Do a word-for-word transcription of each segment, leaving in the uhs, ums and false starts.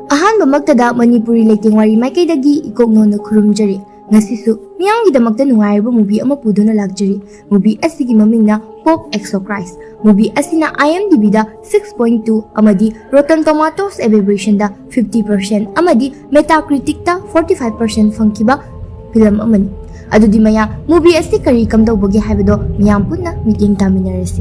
ꯑꯍꯥꯟꯕꯃꯛꯇꯗ ꯃꯅꯤꯄꯨꯔꯤ ꯂꯩꯇꯦꯡ ꯋꯥꯔꯤ ꯃꯥꯏꯀꯩꯗꯒꯤ ꯏꯀꯣꯛ ꯅꯧꯅ ꯈꯨꯔꯨꯝꯖꯔꯤ꯫ ꯉꯁꯤꯁꯨ ꯃꯤꯌꯥꯝꯒꯤꯗꯃꯛꯇ ꯅꯨꯡꯉꯥꯏꯔꯕ movie ꯑꯃ ꯄꯨꯗꯨꯅ ꯂꯥꯛꯆꯔꯤ꯫ Movie ꯑꯁꯤꯒꯤ ꯃꯃꯤꯡꯅ Pope Exo Christ꯫ Movie ꯑꯁꯤꯅ IMDbꯗ six point two ꯑꯃꯗꯤ Rotten Tomatoes average ratingꯗ fifty percent ꯑꯃꯗꯤ Metacriticꯇ forty five percent ꯐꯪꯈꯤꯕ film ꯑꯃꯅꯤ꯫ ꯑꯗꯨꯗꯤ ꯃꯌꯥꯝ, movie ꯑꯁꯤ ꯀꯔꯤ ꯀꯝꯗꯧꯕꯒꯦ ꯍꯥꯏꯕꯗꯣ ꯃꯤꯌꯥꯝ ꯄꯨꯟꯅ ꯃꯤꯠꯌꯦꯡ ꯇꯥꯃꯤꯟꯅꯔꯁꯤ꯫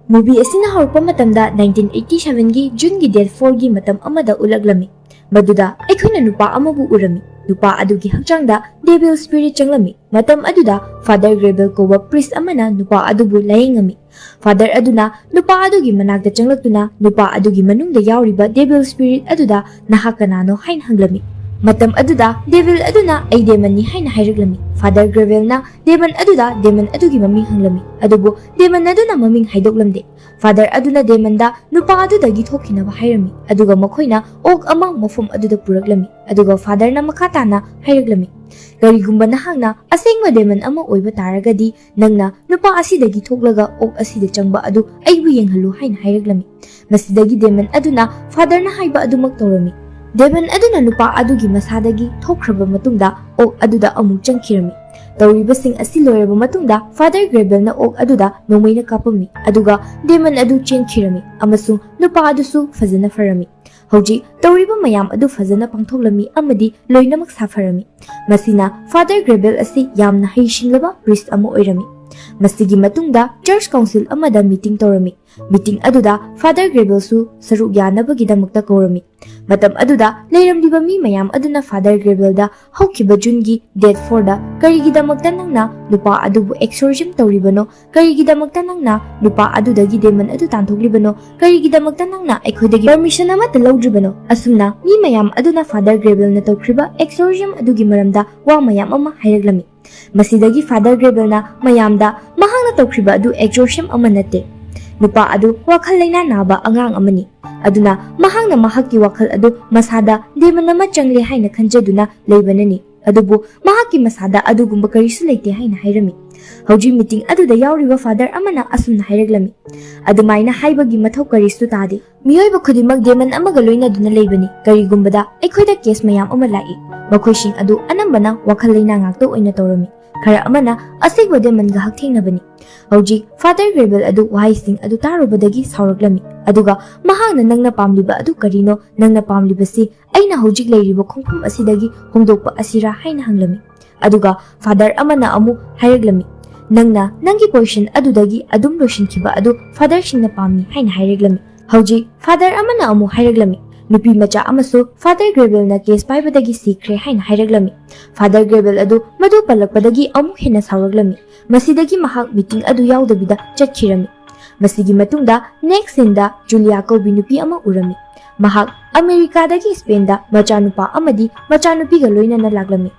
Movie ꯑꯁꯤꯅ ꯍꯧꯔꯛꯄ ꯃꯇꯝꯗ nineteen eighty sevenꯒꯤ Juneꯒꯤ date fourꯒꯤ ꯃꯇꯝ ꯑꯃꯗ ꯎꯠꯂꯛꯂꯝꯃꯤ꯫ ꯃꯗꯨꯗ ꯑꯩꯈꯣꯏꯅ ꯅꯨꯄꯥ ꯑꯃꯕꯨ ꯎꯔꯝꯃꯤ꯫ ꯅꯨꯄꯥ ꯑꯗꯨꯒꯤ ꯍꯛꯆꯥꯡꯗ devil spirit ꯆꯪꯂꯝꯃꯤ꯫ ꯃꯇꯝ ꯑꯗꯨꯗ Father Gravel ꯀꯧꯕ priest ꯑꯃꯅ ꯅꯨꯄꯥ ꯑꯗꯨꯕꯨ ꯂꯥꯌꯦꯡꯉꯝꯃꯤ꯫ Father ꯑꯗꯨꯅ ꯅꯨꯄꯥ ꯑꯗꯨꯒꯤ ꯃꯅꯥꯛꯇ ꯆꯪꯂꯛꯇꯨꯅ ꯅꯨꯄꯥ ꯑꯗꯨꯒꯤ ꯃꯅꯨꯡꯗ ꯌꯥꯎꯔꯤꯕ devil spirit ꯑꯗꯨꯗ "ꯅꯍꯥꯛ ꯀꯅꯥꯅꯣ?" ꯍꯥꯏꯅ ꯍꯪꯂꯝꯃꯤ꯫ ꯃꯇꯝ ꯑꯗꯨꯗ devil ꯑꯗꯨꯅ "ꯑꯩ demonꯅꯤ" ꯍꯥꯏꯅ ꯍꯥꯏꯔꯛꯂꯝꯃꯤ꯫ Father Gravelꯅ demon ꯑꯗꯨꯗ demon ꯑꯗꯨꯒꯤ ꯃꯃꯤꯡ ꯍꯪꯂꯝꯃꯤ, ꯑꯗꯨꯕꯨ demon ꯑꯗꯨꯅ ꯃꯃꯤꯡ ꯍꯥꯏꯗꯣꯛꯂꯝꯗꯦ꯫ Father ꯑꯗꯨꯅ demonꯗ ꯅꯨꯄꯥ ꯑꯗꯨꯗꯒꯤ ꯊꯣꯛꯈꯤꯅꯕ ꯍꯥꯏꯔꯝꯃꯤ, ꯑꯗꯨꯒ ꯃꯈꯣꯏꯅ ꯑꯣꯛ ꯑꯃ ꯃꯐꯝ ꯑꯗꯨꯗ ꯄꯨꯔꯛꯂꯝꯃꯤ, ꯑꯗꯨꯒ Fatherꯅ ꯃꯈꯥ ꯇꯥꯅ ꯍꯥꯏꯔꯛꯂꯝꯃꯤ, "ꯀꯔꯤꯒꯨꯝꯕ ꯅꯍꯥꯛꯅ ꯑꯁꯦꯡꯕ demon ꯑꯃ ꯑꯣꯏꯕ ꯇꯥꯔꯒꯗꯤ, ꯅꯪꯅ ꯅꯨꯄꯥ ꯑꯁꯤꯗꯒꯤ ꯊꯣꯛꯂꯒ ꯑꯣꯛ ꯑꯁꯤꯗ ꯆꯪꯕ ꯑꯗꯨ ꯑꯩꯕꯨ ꯌꯦꯡꯍꯜꯂꯨ" ꯍꯥꯏꯅ ꯍꯥꯏꯔꯛꯂꯝꯃꯤ꯫ ꯃꯁꯤꯗꯒꯤ demon ꯑꯗꯨꯅ Fatherꯅ ꯍꯥꯏꯕ ꯑꯗꯨꯃꯛ ꯇꯧꯔꯝꯃꯤ꯫ Demon ꯑꯗꯨꯅ ꯅꯨꯄꯥ ꯑꯗꯨꯒꯤ ꯃꯁꯥꯗꯒꯤ ꯊꯣꯛꯈ꯭ꯔꯕ ꯃꯇꯨꯡꯗ ꯑꯣꯛ ꯑꯗꯨꯗ ꯑꯃꯨꯛ ꯆꯪꯈꯤꯔꯝꯃꯤ꯫ ꯇꯧꯔꯤꯕꯁꯤꯡ ꯑꯁꯤ ꯂꯣꯏꯔꯕ ꯃꯇꯨꯡꯗ Father Gravelꯅ ꯑꯣꯛ ꯑꯗꯨꯗ ꯅꯣꯡꯃꯩꯅ ꯀꯥꯞꯄꯝꯃꯤ, ꯑꯗꯨꯒ demon ꯑꯗꯨ ꯆꯦꯟꯈꯤꯔꯝꯃꯤ, ꯑꯃꯁꯨꯡ ꯅꯨꯄꯥ ꯑꯗꯨꯁꯨ ꯐꯖꯅ ꯐꯔꯝꯃꯤ꯫ ꯍꯧꯖꯤꯛ ꯇꯧꯔꯤꯕ ꯃꯌꯥꯝ ꯑꯗꯨ ꯐꯖꯅ ꯄꯥꯡꯊꯣꯛꯂꯝꯃꯤ ꯑꯃꯗꯤ ꯂꯣꯏꯅꯃꯛ ꯁꯥꯐꯔꯝꯃꯤ꯫ ꯃꯁꯤꯅ Father Gravel ꯑꯁꯤ ꯌꯥꯝꯅ ꯍꯩꯁꯤꯡꯂꯕ priest ꯑꯃ ꯑꯣꯏꯔꯝꯃꯤ꯫ ꯃꯁꯤꯒꯤ ꯃꯇꯨꯡꯗ church council ꯑꯃꯗ meeting ꯇꯧꯔꯝꯃꯤ꯫ Meeting ꯑꯗꯨꯗ Father Gravelꯁꯨ ꯁꯔꯨꯛ ꯌꯥꯅꯕꯒꯤꯗꯃꯛꯇ ꯀꯧꯔꯝꯃꯤ꯫ ꯃꯇꯝ ꯑꯗꯨꯗ ꯂꯩꯔꯝꯂꯤꯕ ꯃꯤ ꯃꯌꯥꯝ ꯑꯗꯨꯅ Father Gravelꯗ "ꯍꯧꯈꯤꯕ Juneꯒꯤ date fourꯗ ꯀꯔꯤꯒꯤꯗꯃꯛꯇ ꯅꯪꯅ ꯅꯨꯄꯥ ꯑꯗꯨꯕꯨ exorcism ꯇꯧꯔꯤꯕꯅꯣ? ꯀꯔꯤꯒꯤꯗꯃꯛꯇ ꯅꯪꯅ ꯅꯨꯄꯥ ꯑꯗꯨꯗꯒꯤ demon ꯑꯗꯨ ꯇꯥꯟꯊꯣꯛꯂꯤꯕꯅꯣ? ꯀꯔꯤꯒꯤꯗꯃꯛꯇ ꯅꯪꯅ ꯑꯩꯈꯣꯏꯗꯒꯤ permission ꯑꯃꯠꯇ ꯂꯧꯗ꯭ꯔꯤꯕꯅꯣ?" ꯑꯁꯨꯝꯅ ꯃꯤ ꯃꯌꯥꯝ ꯑꯗꯨꯅ Father Gravelꯅ ꯇꯧꯈ꯭ꯔꯤꯕ exorcism ꯑꯗꯨꯒꯤ ꯃꯔꯝꯗ ꯋꯥ ꯃꯌꯥꯝ ꯑꯃ ꯍꯥꯏꯔꯛꯂꯝꯃꯤ꯫ ꯃꯁꯤꯗꯒꯤ Father Gravelꯅ ꯃꯌꯥꯝꯗ ꯃꯍꯥꯛꯅ ꯇꯧꯈ꯭ꯔꯤꯕ ꯑꯗꯨ exorcism ꯑꯃ ꯅꯠꯇꯦ꯫ ꯅꯨꯄꯥ ꯑꯗꯨ ꯋꯥꯈꯜ ꯂꯩꯅꯥ ꯅꯥꯕ ꯑꯉꯥꯡ ꯑꯃꯅꯤ꯫ ꯑꯗꯨꯅ ꯃꯍꯥꯛꯅ ꯃꯍꯥꯛꯀꯤ ꯋꯥꯈꯜ ꯑꯗꯨ ꯃꯁꯥꯗ demon ꯑꯃ ꯆꯪꯂꯦ ꯍꯥꯏꯅ ꯈꯟꯖꯗꯨꯅ ꯂꯩꯕꯅꯅꯤ꯫ ꯑꯗꯨꯕꯨ ꯃꯍꯥꯛꯀꯤ ꯃꯁꯥꯗ ꯑꯗꯨꯒꯨꯝꯕ ꯀꯔꯤꯁꯨ ꯂꯩꯇꯦ ꯍꯥꯏꯅ ꯍꯥꯏꯔꯝꯃꯤ꯫ ꯍꯧꯖꯤꯛ ꯃꯤꯇꯤꯡ ꯑꯗꯨꯗ ꯌꯥꯎꯔꯤꯕ ꯐꯥꯗꯔ ꯑꯃꯅ ꯑꯁꯨꯝꯅ ꯍꯥꯏꯔꯛꯂꯝꯃꯤ, "ꯑꯗꯨꯃꯥꯏꯅ ꯍꯥꯏꯕꯒꯤ ꯃꯊꯧ ꯀꯔꯤꯁꯨ ꯇꯥꯗꯦ꯫ ꯃꯤꯑꯣꯏꯕ ꯈꯨꯗꯤꯡꯃꯛ ꯗꯦꯃꯟ ꯑꯃꯒ ꯂꯣꯏꯅꯗꯨꯅ ꯂꯩꯕꯅꯤ꯫ ꯀꯔꯤꯒꯨꯝꯕꯗ ꯑꯩꯈꯣꯏꯗ ꯀꯦꯁ ꯃꯌꯥꯝ ꯑꯃ ꯂꯥꯛꯏ꯫ ꯃꯈꯣꯏꯁꯤꯡ ꯑꯗꯨ ꯑꯅꯝꯕꯅ ꯋꯥꯈꯜ ꯂꯩꯅꯥ ꯉꯥꯛꯇ ꯑꯣꯏꯅ ꯇꯧꯔꯝꯃꯤ꯫ ꯈꯔ ꯑꯃꯅ ꯑꯁꯦꯡꯕ ꯗꯦꯃꯟꯒ ꯍꯛꯊꯦꯡꯅꯕꯅꯤ꯫" ꯍꯧꯖꯤꯛ ꯐꯥꯗꯔ ꯒ꯭ꯔꯦꯕꯦꯜ ꯑꯗꯨ ꯋꯥꯍꯩꯁꯤꯡ ꯑꯗꯨ ꯇꯥꯔꯨꯕꯗꯒꯤ ꯁꯥꯎꯔꯛꯂꯝꯃꯤ, ꯑꯗꯨꯒ ꯃꯍꯥꯛꯅ, "ꯅꯪꯅ ꯄꯥꯝꯂꯤꯕ ꯑꯗꯨ ꯀꯔꯤꯅꯣ? ꯅꯪꯅ ꯄꯥꯝꯂꯤꯕꯁꯤ ꯑꯩꯅ ꯍꯧꯖꯤꯛ ꯂꯩꯔꯤꯕ ꯈꯣꯡꯐꯝ ꯑꯁꯤꯗꯒꯤ ꯍꯣꯡꯗꯣꯛꯄ ꯑꯁꯤꯔꯥ?" ꯍꯥꯏꯅ ꯍꯪꯂꯝꯃꯤ꯫ ꯑꯗꯨꯒ ꯐꯥꯗꯔ ꯑꯃꯅ ꯑꯃꯨꯛ ꯍꯥꯏꯔꯛꯂꯝꯃꯤ, "ꯅꯪꯅ ꯅꯪꯒꯤ ꯄꯣꯖꯤꯁꯟ ꯑꯗꯨꯗꯒꯤ ꯑꯗꯨꯝ ꯂꯣꯏꯁꯤꯟꯈꯤꯕ ꯑꯗꯨ ꯐꯥꯗꯔꯁꯤꯡꯅ ꯄꯥꯝꯃꯤ" ꯍꯥꯏꯅ ꯍꯥꯏꯔꯛꯂꯝꯃꯤ꯫ ꯍꯧꯖꯤꯛ ꯐꯥꯗꯔ ꯑꯃꯅ ꯑꯃꯨꯛ ꯍꯥꯏꯔꯛꯂꯝꯃꯤ, "ꯅꯨꯄꯤ ꯃꯆꯥ ꯑꯃꯁꯨ ꯐꯥꯗꯔ ꯒ꯭ꯔꯦꯕꯦꯜꯅ ꯀꯦꯁ ꯄꯥꯏꯕꯗꯒꯤ ꯁꯤꯈ꯭ꯔꯦ" ꯍꯥꯏꯅ ꯍꯥꯏꯔꯛꯂꯝꯃꯤ꯫ ꯐꯥꯗꯔ ꯒ꯭ꯔꯦꯕꯦꯜ ꯑꯗꯨ ꯃꯗꯨ ꯄꯜꯂꯛꯄꯗꯒꯤ ꯑꯃꯨꯛ ꯍꯦꯟꯅ ꯁꯥꯎꯔꯛꯂꯝꯃꯤ꯫ ꯃꯁꯤꯗꯒꯤ ꯃꯍꯥꯛ ꯃꯤꯇꯤꯡ ꯑꯗꯨ ꯌꯥꯎꯗꯕꯤꯗ ꯆꯠꯈꯤꯔꯝꯃꯤ꯫ ꯃꯁꯤꯒꯤ ꯃꯇꯨꯡꯗ ꯅꯦꯛꯁ ꯁꯤꯟꯗ ꯖꯨꯂꯤꯌꯥ ꯀꯧꯕꯤ ꯅꯨꯄꯤ ꯑꯃ ꯎꯔꯝꯃꯤ꯫ ꯃꯍꯥꯛ ꯑꯃꯦꯔꯤꯀꯥꯗꯒꯤ ꯁ꯭ꯄꯦꯟꯗ ꯃꯆꯥꯅꯨꯄꯥ ꯑꯃꯗꯤ ꯃꯆꯥꯅꯨꯄꯤꯒ ꯂꯣꯏꯅꯅ ꯂꯥꯛꯂꯝꯃꯤ꯫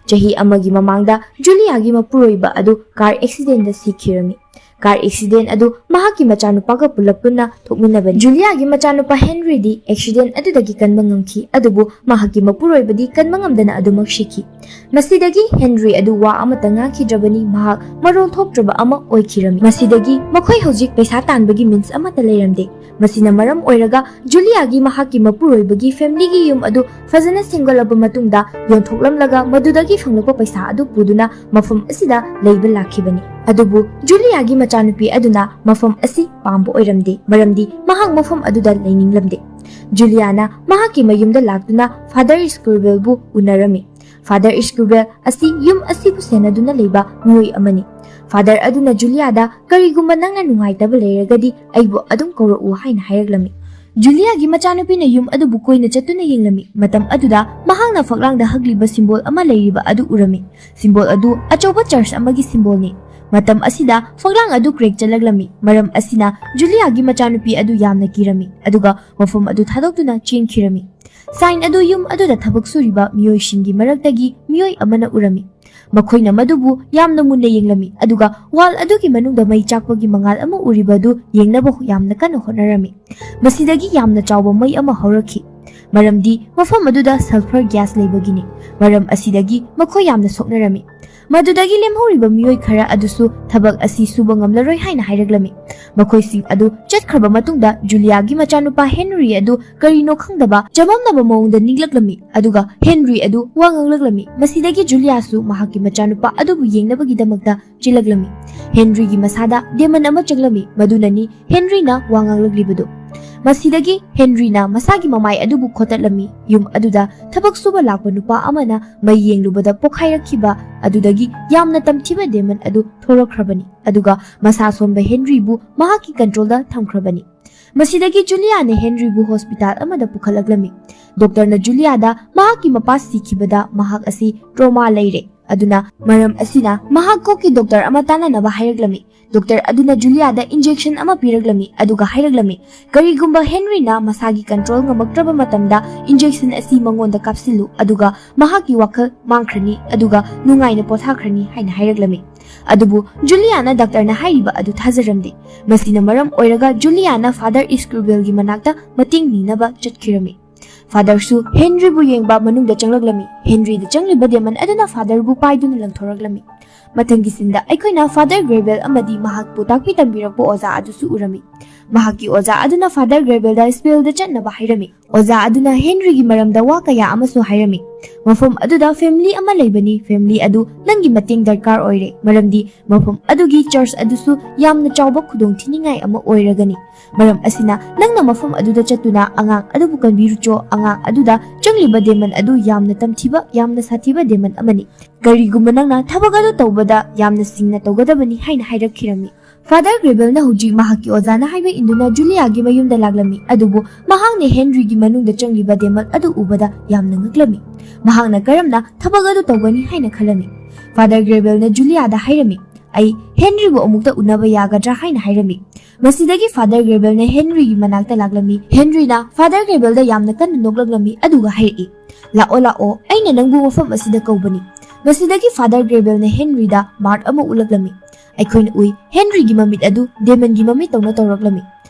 ꯆꯍꯤ ꯑꯃꯒꯤ ꯃꯃꯥꯡꯗ ꯖꯨꯂꯤꯌꯥꯒꯤ ꯃꯄꯨꯔꯣꯏꯕ ꯑꯗꯨ ꯀꯥꯔ ꯑꯦꯛꯁꯤꯗꯦꯟꯗ ꯁꯤꯈꯤꯔꯝꯃꯤ꯫ ꯀꯥꯔ ꯑꯦꯛꯁꯤꯗꯦꯟ ꯑꯗꯨ ꯃꯍꯥꯛꯀꯤ ꯃꯆꯥꯅꯨꯄꯥꯒ ꯄꯨꯂꯞ ꯄꯨꯟꯅ ꯊꯣꯛꯃꯤꯟꯅꯕꯅꯤ꯫ ꯖꯨꯂꯤꯌꯥꯒꯤ ꯃꯆꯥꯅꯨꯄꯥ ꯍꯦꯟꯔꯤꯗꯤ ꯑꯦꯛꯁꯤꯗꯦꯟ ꯑꯗꯨꯗꯒꯤ ꯀꯟꯕ ꯉꯝꯈꯤ, ꯑꯗꯨꯕꯨ ꯃꯍꯥꯛꯀꯤ ꯃꯄꯨꯔꯣꯏꯕꯗꯤ ꯀꯟꯕ ꯉꯝꯗꯅ ꯑꯗꯨꯃꯛ ꯁꯤꯈꯤ꯫ ꯃꯁꯤꯗꯒꯤ ꯍꯦꯟꯔꯤ ꯑꯗꯨ ꯋꯥ ꯑꯃꯠꯇ ꯉꯥꯡꯈꯤꯗ꯭ꯔꯕꯅꯤ, ꯃꯍꯥꯛ ꯃꯔꯣꯜ ꯊꯣꯛꯇ꯭ꯔꯕ ꯑꯃ ꯑꯣꯏꯈꯤꯔꯝꯃꯤ꯫ ꯃꯁꯤꯗꯒꯤ ꯃꯈꯣꯏ ꯍꯧꯖꯤꯛ ꯄꯩꯁꯥ ꯇꯥꯟꯕꯒꯤ ꯃꯤꯟꯁ ꯑꯃꯠꯇ ꯂꯩꯔꯝꯗꯦ꯫ ꯃꯁꯤꯅ ꯃꯔꯝ ꯑꯣꯏꯔꯒ ꯖꯨꯂꯤꯌꯥꯒꯤ ꯃꯍꯥꯛꯀꯤ ꯃꯄꯨꯔꯣꯏꯕꯒꯤ ꯐꯦꯃꯤꯂꯤꯒꯤ ꯌꯨꯝ ꯑꯗꯨ ꯐꯖꯅ ꯁꯦꯝꯒꯠꯂꯕ ꯃꯇꯨꯡꯗ ꯌꯣꯟꯊꯣꯛꯂꯝꯂꯒ ꯃꯗꯨꯗꯒꯤ ꯐꯪꯂꯛꯄ ꯄꯩꯁꯥ ꯑꯗꯨ ꯄꯨꯗꯨꯅ ꯃꯐꯝ ꯑꯁꯤꯗ ꯂꯩꯕ ꯂꯥꯛꯈꯤꯕꯅꯤ꯫ ꯑꯗꯨꯕꯨ ꯖꯨꯂꯤꯌꯥꯒꯤ ꯃꯆꯥꯅꯨꯄꯤ ꯑꯗꯨꯅ ꯃꯐꯝ ꯑꯁꯤ ꯄꯥꯝꯕ ꯑꯣꯏꯔꯝꯗꯦ, ꯃꯔꯝꯗꯤ ꯃꯍꯥꯛ ꯃꯐꯝ ꯑꯗꯨꯗ ꯂꯩꯅꯤꯡꯂꯝꯗꯦ꯫ ꯖꯨꯂꯤꯌꯥꯅ ꯃꯍꯥꯛꯀꯤ ꯃꯌꯨꯝꯗ ꯂꯥꯛꯇꯨꯅ ꯐꯥꯗꯔ ꯁ꯭ꯀꯨꯕꯦꯜꯕꯨ ꯎꯅꯔꯝꯃꯤ꯫ ꯐꯥꯗꯔ ꯁ꯭ꯀꯨꯕꯦꯜ ꯑꯁꯤ ꯌꯨꯝ ꯑꯁꯤꯕꯨ ꯁꯦꯟꯅꯗꯨꯅ ꯂꯩꯕ ꯃꯤꯑꯣꯏ ꯑꯃꯅꯤ꯫ ꯐꯥꯗꯔ ꯑꯗꯨꯅ ꯖꯨꯂꯤꯌꯥꯗ, "ꯀꯔꯤꯒꯨꯝꯕ ꯅꯪꯅ ꯅꯨꯡꯉꯥꯏꯇꯕ ꯂꯩꯔꯒꯗꯤ ꯑꯩꯕꯨ ꯑꯗꯨꯝ ꯀꯧꯔꯛꯎ" ꯍꯥꯏꯅ ꯍꯥꯏꯔꯛꯂꯝꯃꯤ꯫ ꯖꯨꯂꯤꯌꯥꯒꯤ ꯃꯆꯥꯅꯨꯄꯤꯅ ꯌꯨꯝ ꯑꯗꯨꯕꯨ ꯀꯣꯏꯅ ꯆꯠꯇꯨꯅ ꯌꯦꯡꯂꯝꯃꯤ꯫ ꯃꯇꯝ ꯑꯗꯨꯗ ꯃꯍꯥꯛꯅ ꯐꯛꯂꯥꯡꯗ ꯍꯛꯂꯤꯕ ꯁꯤꯝꯕꯣꯜ ꯑꯃ ꯂꯩꯔꯤꯕ ꯑꯗꯨ ꯎꯔꯝꯃꯤ꯫ ꯁꯤꯝꯕꯣꯜ ꯑꯗꯨ ꯑꯆꯧꯕ ꯆꯔꯆ ꯑꯃꯒꯤ ꯁꯤꯝꯕꯣꯜꯅꯤ꯫ ꯃꯇꯝ ꯑꯁꯤꯗ ꯐꯛꯂꯥꯡ ꯑꯗꯨ ꯀ꯭ꯔꯦꯛ ꯆꯠꯂꯛꯂꯝꯃꯤ꯫ ꯃꯔꯝ ꯑꯁꯤꯅ ꯖꯨꯂꯤꯌꯥꯒꯤ ꯃꯆꯥꯅꯨꯄꯤ ꯑꯗꯨ ꯌꯥꯝꯅ ꯀꯤꯔꯝꯃꯤ, ꯑꯗꯨꯒ ꯃꯐꯝ ꯑꯗꯨ ꯊꯥꯗꯣꯛꯇꯨꯅ ꯆꯦꯟꯈꯤꯔꯝꯃꯤ꯫ ꯁꯥꯏꯟ ꯑꯗꯨ ꯌꯨꯝ ꯑꯗꯨꯗ ꯊꯕꯛ ꯁꯨꯔꯤꯕ ꯃꯤꯑꯣꯏꯁꯤꯡꯒꯤ ꯃꯔꯛꯇꯒꯤ ꯃꯤꯑꯣꯏ ꯑꯃꯅ ꯎꯔꯝꯃꯤ꯫ ꯃꯈꯣꯏꯅ ꯃꯗꯨꯕꯨ ꯌꯥꯝꯅ ꯃꯨꯟꯅ ꯌꯦꯡꯂꯝꯃꯤ, ꯑꯗꯨꯒ ꯋꯥꯜ ꯑꯗꯨꯒꯤ ꯃꯅꯨꯡꯗ ꯃꯩ ꯆꯥꯛꯄꯒꯤ ꯃꯉꯥꯜ ꯑꯃ ꯎꯔꯤꯕ ꯑꯗꯨ ꯌꯦꯡꯅꯕ ꯌꯥꯝꯅ ꯀꯟꯅ ꯍꯣꯠꯅꯔꯝꯃꯤ꯫ ꯃꯁꯤꯗꯒꯤ ꯌꯥꯝꯅ ꯆꯥꯎꯕ ꯃꯩ ꯑꯃ ꯍꯧꯔꯛꯈꯤ, ꯃꯔꯝꯗꯤ ꯃꯐꯝ ꯑꯗꯨꯗ ꯁꯜꯐꯔ ꯒ꯭ꯌꯥꯁ ꯂꯩꯕꯒꯤꯅꯤ꯫ ꯃꯔꯝ ꯑꯁꯤꯗꯒꯤ ꯃꯈꯣꯏ ꯌꯥꯝꯅ ꯁꯣꯛꯅꯔꯝꯃꯤ꯫ ꯃꯗꯨꯗꯒꯤ ꯂꯦꯝꯍꯧꯔꯤꯕ ꯃꯤꯑꯣꯏ ꯈꯔ ꯑꯗꯨꯁꯨ ꯊꯕꯛ ꯑꯁꯤ ꯁꯨꯕ ꯉꯝꯂꯔꯣꯏ ꯍꯥꯏꯅ ꯍꯥꯏꯔꯛꯂꯝꯃꯤ꯫ ꯃꯈꯣꯏꯁꯤꯡ ꯑꯗꯨ ꯆꯠꯈ꯭ꯔꯕ ꯃꯇꯨꯡꯗ ꯖꯨꯂꯤꯌꯥꯒꯤ ꯃꯆꯥꯅꯨꯄꯥ ꯍꯦꯟꯔꯤ ꯑꯗꯨ ꯀꯔꯤꯅꯣ ꯈꯪꯗꯕ ꯆꯃꯝꯅꯕ ꯃꯑꯣꯡꯗ ꯅꯤꯛꯂꯛꯂꯝꯃꯤ, ꯑꯗꯨꯒ ꯍꯦꯟꯔꯤ ꯑꯗꯨ ꯋꯥ ꯉꯥꯡꯂꯛꯂꯝꯃꯤ꯫ ꯃꯁꯤꯗꯒꯤ ꯖꯨꯂꯤꯌꯥꯁꯨ ꯃꯍꯥꯛꯀꯤ ꯃꯆꯥꯅꯨꯄꯥ ꯑꯗꯨꯕꯨ ꯌꯦꯡꯅꯕꯒꯤꯗꯃꯛꯇ ꯆꯦꯜꯂꯛꯂꯝꯃꯤ꯫ ꯍꯦꯟꯔꯤꯒꯤ ꯃꯁꯥꯗ ꯗꯦꯃꯟ ꯑꯃ ꯆꯪꯂꯝꯃꯤ, ꯃꯗꯨꯅꯅꯤ ꯍꯦꯟꯔꯤꯅ ꯋꯥ ꯉꯥꯡꯂꯛꯂꯤꯕꯗꯨ꯫ ꯃꯁꯤꯗꯒꯤ ꯍꯦꯟꯔꯤꯅ ꯃꯁꯥꯒꯤ ꯃꯃꯥꯏ ꯑꯗꯨꯕꯨ ꯈꯣꯠꯇꯠꯂꯝꯃꯤ꯫ ꯌꯨꯝ ꯑꯗꯨꯗ ꯊꯕꯛ ꯁꯨꯕ ꯂꯥꯛꯄ ꯅꯨꯄꯥ ꯑꯃꯅ ꯃꯩ ꯌꯦꯡꯂꯨꯕꯗ ꯄꯣꯈꯥꯏꯔꯛꯈꯤꯕ ꯑꯗꯨꯗꯒꯤ ꯌꯥꯝꯅ ꯇꯝꯊꯤꯕ ꯗꯦꯃꯟ ꯑꯗꯨ ꯊꯣꯔꯛꯈ꯭ꯔꯕꯅꯤ, ꯑꯗꯨꯒ ꯃꯁꯥ ꯁꯣꯟꯕ ꯍꯦꯟꯔꯤꯕꯨ ꯃꯍꯥꯛꯀꯤ ꯀꯟꯇ꯭ꯔꯣꯜꯗ ꯊꯝꯈ꯭ꯔꯕꯅꯤ꯫ ꯃꯁꯤꯗꯒꯤ ꯖꯨꯂꯤꯌꯥꯅ ꯍꯦꯟꯔꯤꯕꯨ ꯍꯣꯁꯄꯤꯇꯥꯜ ꯑꯃꯗ ꯄꯨꯈꯠꯂꯛꯂꯝꯃꯤ꯫ ꯗꯣꯛꯇꯔꯅ ꯖꯨꯂꯤꯌꯥꯗ ꯃꯍꯥꯛꯀꯤ ꯃꯄꯥ ꯁꯤꯈꯤꯕꯗ ꯃꯍꯥꯛ ꯑꯁꯤ ꯇ꯭ꯔꯣꯃꯥ ꯂꯩꯔꯦ, ꯑꯗꯨꯅ ꯃꯔꯝ ꯑꯁꯤꯅ ꯃꯍꯥꯛ ꯀꯣꯛꯀꯤ ꯗꯣꯛꯇꯔ ꯑꯃ ꯇꯥꯟꯅꯅꯕ ꯍꯥꯏꯔꯛꯂꯝꯃꯤ꯫ ꯗꯣꯛꯇꯔ ꯑꯗꯨꯅ ꯖꯨꯂꯤꯌꯥꯗ ꯏꯟꯖꯦꯛꯁꯟ ꯑꯃ ꯄꯤꯔꯛꯂꯝꯃꯤ, ꯑꯗꯨꯒ ꯍꯥꯏꯔꯛꯂꯝꯃꯤ, "ꯀꯔꯤꯒꯨꯝꯕ ꯍꯦꯟꯔꯤꯅ ꯃꯁꯥꯒꯤ ꯀꯟꯇ꯭ꯔꯣꯜ ꯉꯝꯃꯛꯇ꯭ꯔꯕ ꯃꯇꯝꯗ ꯏꯟꯖꯦꯛꯁꯟ ꯑꯁꯤ ꯃꯉꯣꯟꯗ ꯀꯥꯞꯁꯤꯜꯂꯨ, ꯑꯗꯨꯒ ꯃꯍꯥꯛꯀꯤ ꯋꯥꯈꯜ ꯃꯥꯡꯈ꯭ꯔꯅꯤ, ꯑꯗꯨꯒ ꯅꯨꯡꯉꯥꯏꯅ ꯄꯣꯊꯥꯈ꯭ꯔꯅꯤ" ꯍꯥꯏꯅ ꯍꯥꯏꯔꯛꯂꯝꯃꯤ꯫ ꯑꯗꯨꯕꯨ ꯖꯨꯂꯤꯌꯥꯅ ꯗꯥꯛꯇꯔꯅ ꯍꯥꯏꯔꯤꯕ ꯑꯗꯨ ꯊꯥꯖꯔꯝꯗꯦ꯫ ꯃꯁꯤꯅ ꯃꯔꯝ ꯑꯣꯏꯔꯒ ꯖꯨꯂꯤꯌꯥꯅ ꯐꯥꯗꯔ ꯏꯁꯀ꯭ꯔꯨꯕꯦꯜꯒꯤ ꯃꯅꯥꯛꯇ ꯃꯇꯦꯡ ꯅꯤꯅꯕ ꯆꯠꯈꯤꯔꯝꯃꯤ꯫ ꯐꯥꯗꯔꯁꯨ ꯍꯦꯟꯔꯤꯕꯨ ꯌꯦꯡꯕ ꯃꯅꯨꯡꯗ ꯆꯪꯂꯛꯂꯝꯃꯤ꯫ ꯍꯦꯟꯔꯤꯗ ꯆꯪꯂꯤꯕ ꯗꯦꯃꯟ ꯑꯗꯨꯅ ꯐꯥꯗꯔꯕꯨ ꯄꯥꯏꯗꯨꯅ ꯂꯪꯊꯣꯔꯛꯂꯝꯃꯤ꯫ ꯃꯊꯪꯒꯤ ꯁꯤꯟꯗ ꯑꯩꯈꯣꯏꯅ ꯐꯥꯗꯔ ꯒ꯭ꯔꯦꯕꯦꯜ ꯑꯃꯗꯤ ꯃꯍꯥꯛꯄꯨ ꯇꯥꯛꯄꯤ ꯇꯝꯕꯤꯔꯛꯄ ꯑꯣꯖꯥ ꯑꯗꯨꯁꯨ ꯎꯔꯝꯃꯤ꯫ ꯃꯍꯥꯛꯀꯤ ꯑꯣꯖꯥ ꯑꯗꯨꯅ ꯐꯥꯗꯔ ꯒ꯭ꯔꯦꯕꯦꯜꯗ ꯁ꯭ꯄꯦꯜꯗ ꯆꯠꯅꯕ ꯍꯥꯏꯔꯝꯃꯤ꯫ ꯑꯣꯖꯥ ꯑꯗꯨꯅ ꯍꯦꯟꯔꯤꯒꯤ ꯃꯔꯝꯗ ꯋꯥ ꯀꯌꯥ ꯑꯃꯁꯨ ꯍꯥꯏꯔꯝꯃꯤ꯫ "ꯃꯐꯝ ꯑꯗꯨꯗ ꯐꯦꯃꯤꯂꯤ ꯑꯃ ꯂꯩꯕꯅꯤ, ꯐꯦꯃꯤꯂꯤ ꯑꯗꯨ ꯅꯪꯒꯤ ꯃꯇꯦꯡ ꯗꯔꯀꯥꯔ ꯑꯣꯏꯔꯦ, ꯃꯔꯝꯗꯤ ꯃꯐꯝ ꯑꯗꯨꯒꯤ ꯆꯔꯆ ꯑꯗꯨꯁꯨ ꯌꯥꯝꯅ ꯆꯥꯎꯕ ꯈꯨꯗꯣꯡꯊꯤꯅꯤꯡꯉꯥꯏ ꯑꯃ ꯑꯣꯏꯔꯒꯅꯤ꯫ ꯃꯔꯝ ꯑꯁꯤꯅ ꯅꯪꯅ ꯃꯐꯝ ꯑꯗꯨꯗ ꯆꯠꯇꯨꯅ ꯑꯉꯥꯡ ꯑꯗꯨꯕꯨ ꯀꯟꯕꯤꯔꯨꯆꯣ, ꯑꯉꯥꯡ ꯑꯗꯨꯗ ꯆꯪꯂꯤꯕ ꯗꯦꯃꯟ ꯑꯗꯨ ꯌꯥꯝꯅ ꯇꯝꯊꯤꯕ, ꯌꯥꯝꯅ ꯁꯥꯊꯤꯕ ꯗꯦꯃꯟ ꯑꯃꯅꯤ꯫ ꯀꯔꯤꯒꯨꯝꯕ ꯅꯪꯅ ꯊꯕꯛ ꯑꯗꯨ ꯇꯧꯕꯗ ꯌꯥꯝꯅ ꯁꯤꯡꯅ ꯇꯧꯒꯗꯕꯅꯤ" ꯍꯥꯏꯅ ꯍꯥꯏꯔꯛꯈꯤꯔꯝꯃꯤ꯫ ꯐꯥꯗꯔ ꯒ꯭ꯔꯦꯕꯦꯜꯅ ꯍꯧꯖꯤꯛ ꯃꯍꯥꯛꯀꯤ ꯑꯣꯖꯥꯅ ꯍꯥꯏꯕ ꯏꯟꯗꯨꯅ ꯖꯨꯂꯤꯌꯥꯒꯤ ꯃꯌꯨꯝꯗ ꯂꯥꯛꯂꯝꯃꯤ, ꯑꯗꯨꯕꯨ ꯃꯍꯥꯛꯅ ꯍꯦꯟꯔꯤꯒꯤ ꯃꯅꯨꯡꯗ ꯆꯪꯂꯤꯕ ꯗꯦꯃꯟ ꯑꯗꯨ ꯎꯕꯗ ꯌꯥꯝꯅ ꯉꯛꯂꯝꯃꯤ꯫ ꯃꯍꯥꯛꯅ ꯀꯔꯝꯅ ꯊꯕꯛ ꯑꯗꯨ ꯇꯧꯒꯅꯤ ꯍꯥꯏꯅ ꯈꯜꯂꯝꯃꯤ꯫ ꯐꯥꯗꯔ ꯒ꯭ꯔꯦꯕꯦꯜꯅ ꯖꯨꯂꯤꯌꯥꯗ ꯍꯥꯏꯔꯝꯃꯤ, "ꯑꯩ ꯍꯦꯟꯔꯤꯕꯨ ꯑꯃꯨꯛꯇ ꯎꯅꯕ ꯌꯥꯒꯗ꯭ꯔꯥ?" ꯍꯥꯏꯅ ꯍꯥꯏꯔꯝꯃꯤ꯫ ꯃꯁꯤꯗꯒꯤ ꯐꯥꯗꯔ ꯒ꯭ꯔꯦꯕꯦꯜꯅ ꯍꯦꯟꯔꯤꯒꯤ ꯃꯅꯥꯛꯇ ꯂꯥꯛꯂꯝꯃꯤ꯫ ꯍꯦꯟꯔꯤꯅ ꯐꯥꯗꯔ ꯒ꯭ꯔꯦꯕꯦꯜꯗ ꯌꯥꯝꯅ ꯀꯟꯅ ꯅꯣꯛꯂꯛꯂꯝꯃꯤ, ꯑꯗꯨꯒ ꯍꯥꯏꯔꯛꯏ, "ꯂꯥꯛꯑꯣ, ꯂꯥꯛꯑꯣ, ꯑꯩꯅ ꯅꯪꯕꯨ ꯃꯐꯝ ꯑꯁꯤꯗ ꯀꯧꯕꯅꯤ꯫" ꯃꯁꯤꯗꯒꯤ ꯐꯥꯗꯔ ꯒ꯭ꯔꯦꯕꯦꯜꯅ ꯍꯦꯟꯔꯤꯗ ꯃꯥꯔꯛ ꯑꯃ ꯎꯠꯂꯛꯂꯝꯃꯤ꯫ ꯑꯩꯈꯣꯏꯅ ꯎꯏ, ꯍꯦꯟꯔꯤꯒꯤ ꯃꯃꯤꯠ ꯑꯗꯨ ꯗꯦꯃꯟꯒꯤ ꯃꯃꯤꯠ ꯇꯧꯅ ꯇꯧꯔꯛꯂꯝꯃꯤ꯫